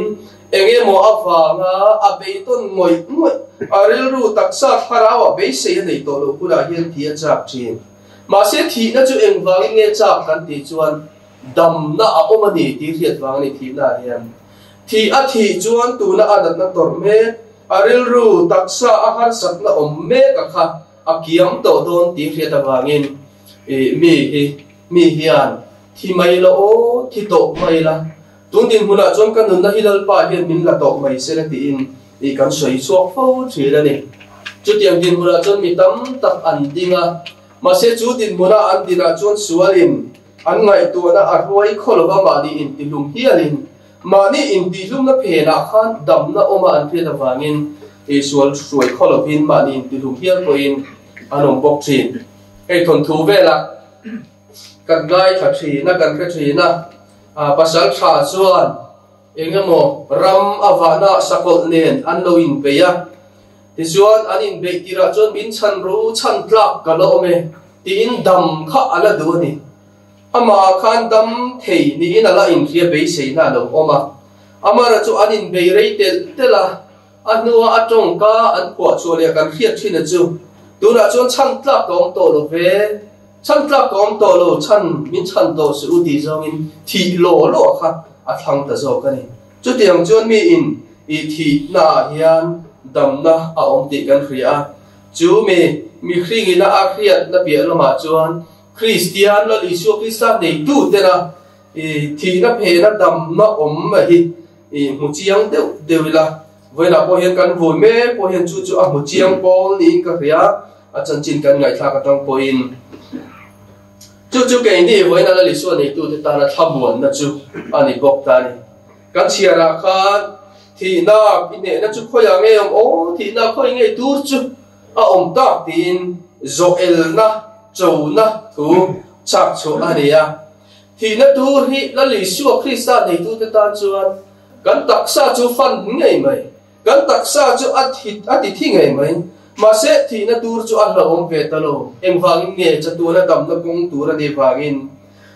eng emaw avanga a beidawn ngawih ngawih, a rilru taksa thlarau ah beisei a nei tawh loh hunah hian thih a chak thin. Mahse thihna chu engvangin nge chak kan tih chuan damna a awm a ni tih hriat vang a ni thihna ah hian. Thih a thih chuan tuna a natna tawrh mek, a rilru taksa a harsatna awm mek a kha a kiam tawh dawn tih hriat avangin ih mi hi mi hian thi mai la aw, thi tawh mai la, tun dinhmunah chuan ka nunna hi Lalpa hian min la tawh mai se la tiin ih kan sawi chhuak fo thin a ni. Chutiang dinhmunah chuan mi tam tak an ding a, mahse chu dinhmuna an dinah chuan sualin An ngaihtuahna a hruai khaw lova mahni intihlum hialin, mahni intihlumna phenah khan damna awma an hriat avangin sual hruai khaw lovin mahni intihlum hial pawhin an awm bawk thin. Hei thawnthu velah kan ngaithla thin a, kan hre thin a, pasal tha chuan eng emaw ram a vahna sakawlh nen an lo inbei a, tichuan an inbeih tirah chuan min chhan ru chhan tlak ka la awm e. Tiin dam kha a la duh a ni. Amah khan dam thei niin a la inhria beiseina a lo awm a. Amara chu an inbei rei telh telh a, a hnua a tawngka an phuah chhuah leh kan hriat thin a chu, Tunah chuan chhan tlak ka awm tawh lo ve, chhan tlak ka awm tawh lo, chhan min chhan tawh suh u tih zawngin thih law law kha a thlang ta zawk a ni. Chutiang chuan miin i thihnaah hian damna a awm tih kan hria a. Chu mi mihringina a hriatna piah lamah chuan Kristian Lal Isua Krista neitutena i thihna phena damna awm a hi i hmu chiang deuh deuh ila. Vawiinah pawh hian kan vui mek pawh hian chu chu a hmu chiang pawl niin ka hria, a chanchin kan ngaihthlak atang pawhin. Chu chu keini vawiina Lal Isua neitute tana thlamuanna chu a ni bawk ta a ni. Kan chhiarah khan thihna i hnehna chu khawiah nge awm aw, thihna khawi ngei tur chu a awm tak tiin zawhelna chona thu chhak chhuah a ni a. Thihna tur hi Lal Isua Krista neitute tan chuan kan taksa chu fan ngei mai, kan taksa chu a thi a ti thi ngei mai. Mahse thihna tur chu a hlauhawm ve ta lo, engvangin nge chatuana damna kawng tur a nih vangin.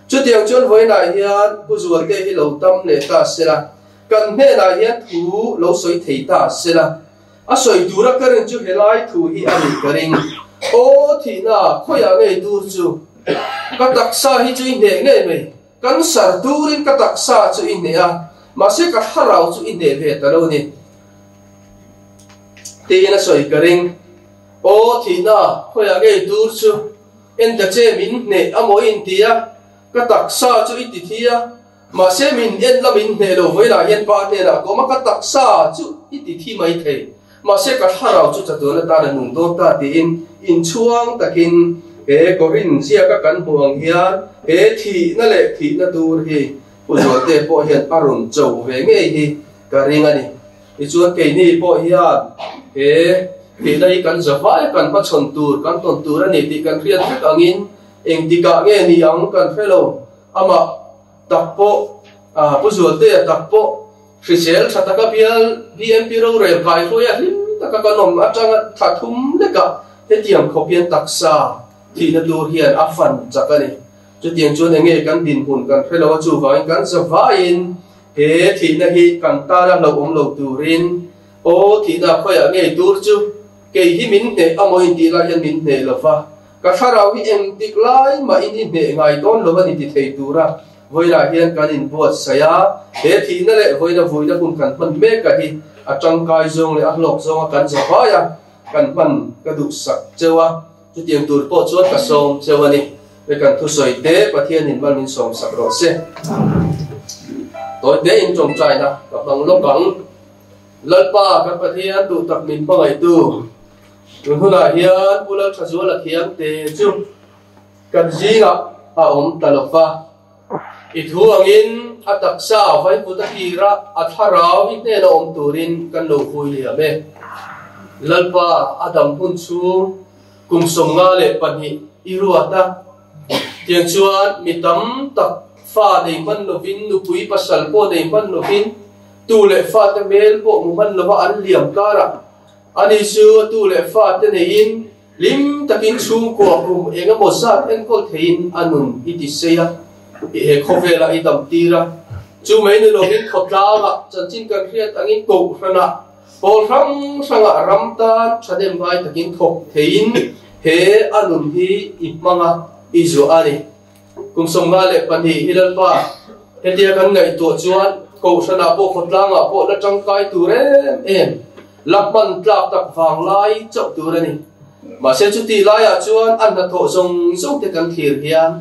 Chutiang chuan vawiinah hian Pu Zualte hi lo tam leh ta se la, kan hnenah hian thu lo sawi thei ta se la. A sawi tura ka rin chu helai thu hi a nih ka ring. Aw thihna, khawiah ngei tur chu? Ka taksa hi chu i hneh ngei mai. Cancer turin ka taksa chu i hneh a, mahse ka thlarau chu i hneh ve ta lo ni. Tiin a sawi ka ring. Aw thihna, khawiah ngei tur chu? En ta che min hneh a maw i inti a, ka taksa chu i ti thi a, Mahse min en la min hneh lo vawilah hian pa hnenah ka awm a, ka taksa chu i ti thi mai thei. Mahse ka thlarau chu chatuan atan a nung dawn ta tiin inchhuang takin he Korin ziaka kan hmuh ang hian he thihna leh thihna tur hi Pu Zualte pawh hian a rawn cho ve ngei hi ka ring a ni. Tichuan keini pawh hian he thihna hi kan zavai kan hmachhawn tur, kan tawn tur a ni tih kan hriat vek angin engtikah nge ni ang kan hre lo. Amah tak pawh, Pu Zualtea tak pawh hrisel tha taka bial BMP rorel kai hruaia hlim taka kan awm atanga thla thum lekah hetiang khawp hian taksa thihna tur hian a fan chak a ni. Chutiang chuan enge kan dinhmun kan hre lo a, chuvangin kan zavaiin he thihna hi kan tana hlauhawm lo turin aw thihna khawiah ngei tur chu kei hi min hneh amaw intih lai hian min hneh lo va. Ka thlarau hi engtik lai mahin i hneh ngai dawn lo a ni ti thei tura vawilah hian kan inbuatsaih a, he thihna leh vawina vuina hun kan hman mek a hi a tangkai zawng leh a hlawk zawnga kan zavai a, kan hman ka duhsak cheu a, chutiang tur pawh chuan ka sawm cheu a ni. He kan thusawi te Pathianin mal min sawmsak rawh se. Tawi te in tawngtaina ka hmang lawk ang. Lalpa kan Pathian duh tak min hmangaihtu. Tun hunah hian Pu Lalthazuala thiamte chu kan zingah a awm ta lo va. I thu angin a taksa vaivut a kira a thlarau i hnena awm turin kan lo vui liam e. Lalpa a dam hun chhung kum 52 i ruat a. Tiang chuan mi tam tak fa nei hman lovin nupui pasal pawh nei hman lovin tu leh fate hmel pawh hmu hman lova an liam karah Ani chu a tu leh fate neiin hlim takin chhungkua kum eng emaw zat enkawl theiin a nun i ti sei a, i he khawvelah i dam tir a. Chu mai ni lovin khawtlangah chanchin kan hriat angin kohhranah pawl hrang hrangah ram tan thahnem ngai takin thawk theiin he a nun hi i hmang a, i zuah a ni. Kum 52 hi Lalpa, hetia kan ngaihtuah chuan Kohhranah pawh khawtlangah pawh la tangkai tur em em, la hman tlak tak vang lai chauh tur a ni. Mahse chutih laiah chuan a hnathawh zawng zawng te kan thlir hian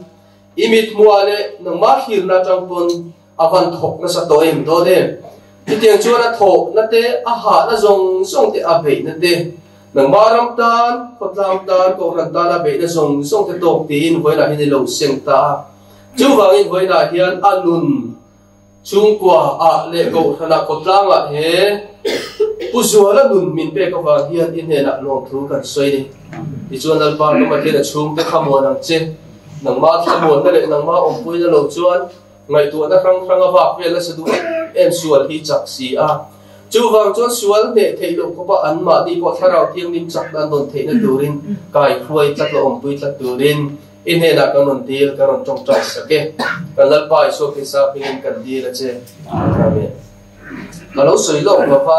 i mithmuah leh nangmah thlirna atang pawn a van thawk nasa tawh em dawn em? Chutiang chuan a thawhna te, a hahna zawng zawng te, a beihna te, nangmah ram tan, khawtlang tan, kohhran tana beihna zawng zawng te tawk tiin vawiinah hian i lo seng ta a. Chuvangin vawiinah hian a nun chhungkua ah leh kohhranah khawtlangah he Pu Zuala nun min pek avang hian i hnenah lawmthu kan sawi ni. Tichuan Lalpa ka Pathian a chhungte thlamuan ang che. Nangmah thlamuanna leh nangmah awmpuina lo chuan Ngaihtuahna hrang hrang a vak vel nasa duh em em sual hi chak si a. Chuvang chuan sual hneh theih loh khawpa anmahni pawh thlarau thianghlim chakna an rawn theihna turin kai hruai tlat la awmpui tlat turin i hnenah kan rawn dil, kan rawn tawngtai sak e. Kan Lalpa Isua Krista hmingin kan dil a che. Amen. Ka lo sawi lawk lova,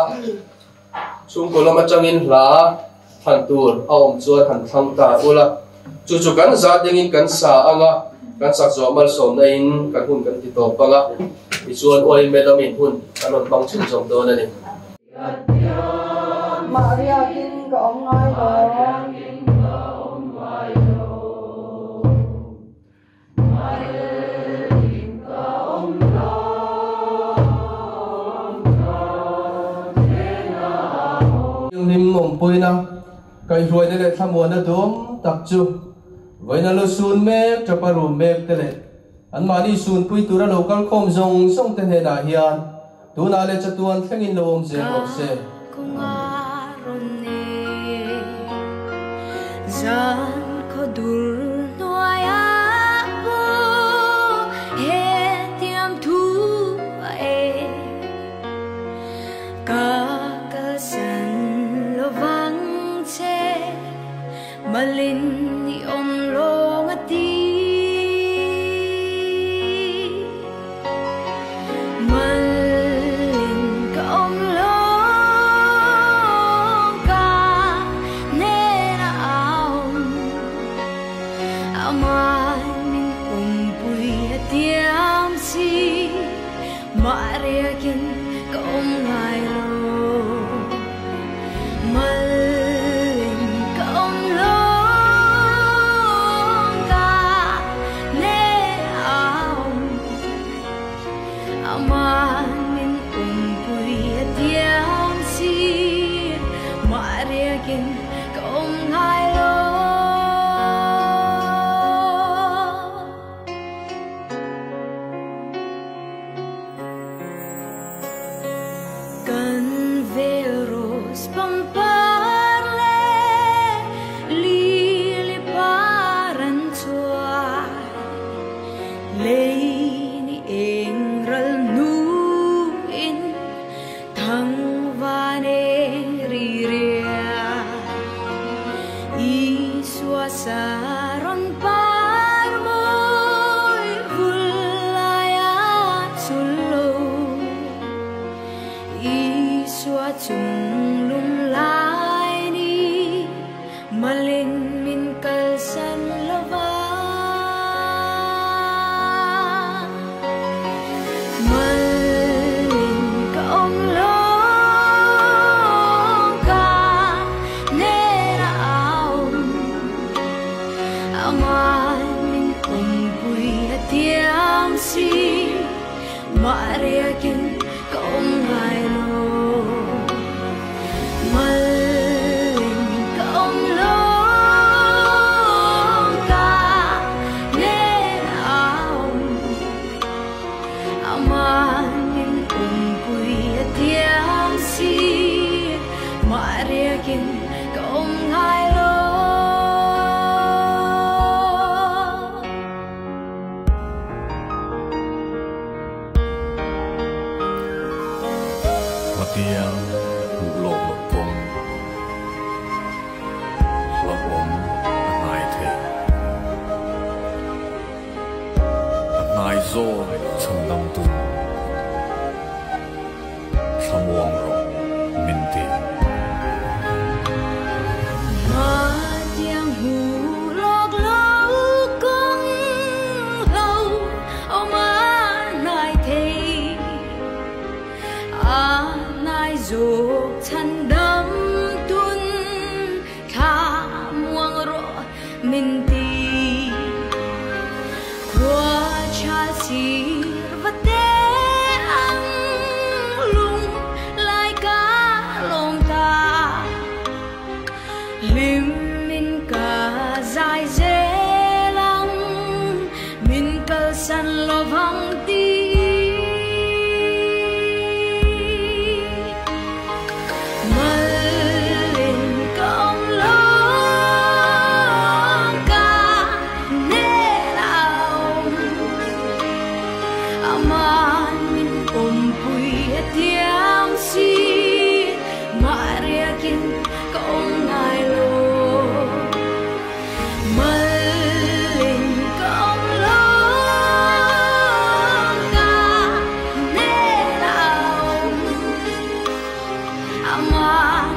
chhungkaw lam atangin hla thlan tur a awm chuan han thlang ta ula, chu chu kan za dingin kan sa ang a, kan sak zawh malsawmna in kan hun kan ti tawp ang a, tichuan oil lamin hun kan rawn hmang chhunzawm dawn a ni. Mahriakin ka awm ngai lo. Lim awmpuina, kaihhruaina leh thlamuanna duam tak chu vawiina lu sun mek, tapa rum mek te leh anmahni sunpui tura lo kal khawm zawng zawng te hnenah hian tunah leh chatuan thlengin lo awm zel rawh se. chung lung lai ni malin min kal san lova malin ka om lo ka ne na au aman min om pui a tiang si mariakin ka om ngai lo malin ka om lo ka ne na au aman min om pui a tiang si mariakin ka om ngai lo. Matiang hulok lokong hlauhawm a hnai thei a hnai zaw chhandam tu thlamuang rawh min ti. Matiang hulok lokong lo om a nai thei a nai zok chhandam tun tha muang rawh min ti khua cha sir va te ang lung lai ka long ta lim min ka zai zelang min kal san lo vang ti malin ka om lo ka ne na om aman min om pui a tiang si mariakin ka om ngai lo malin ka om lo ka ne na om aman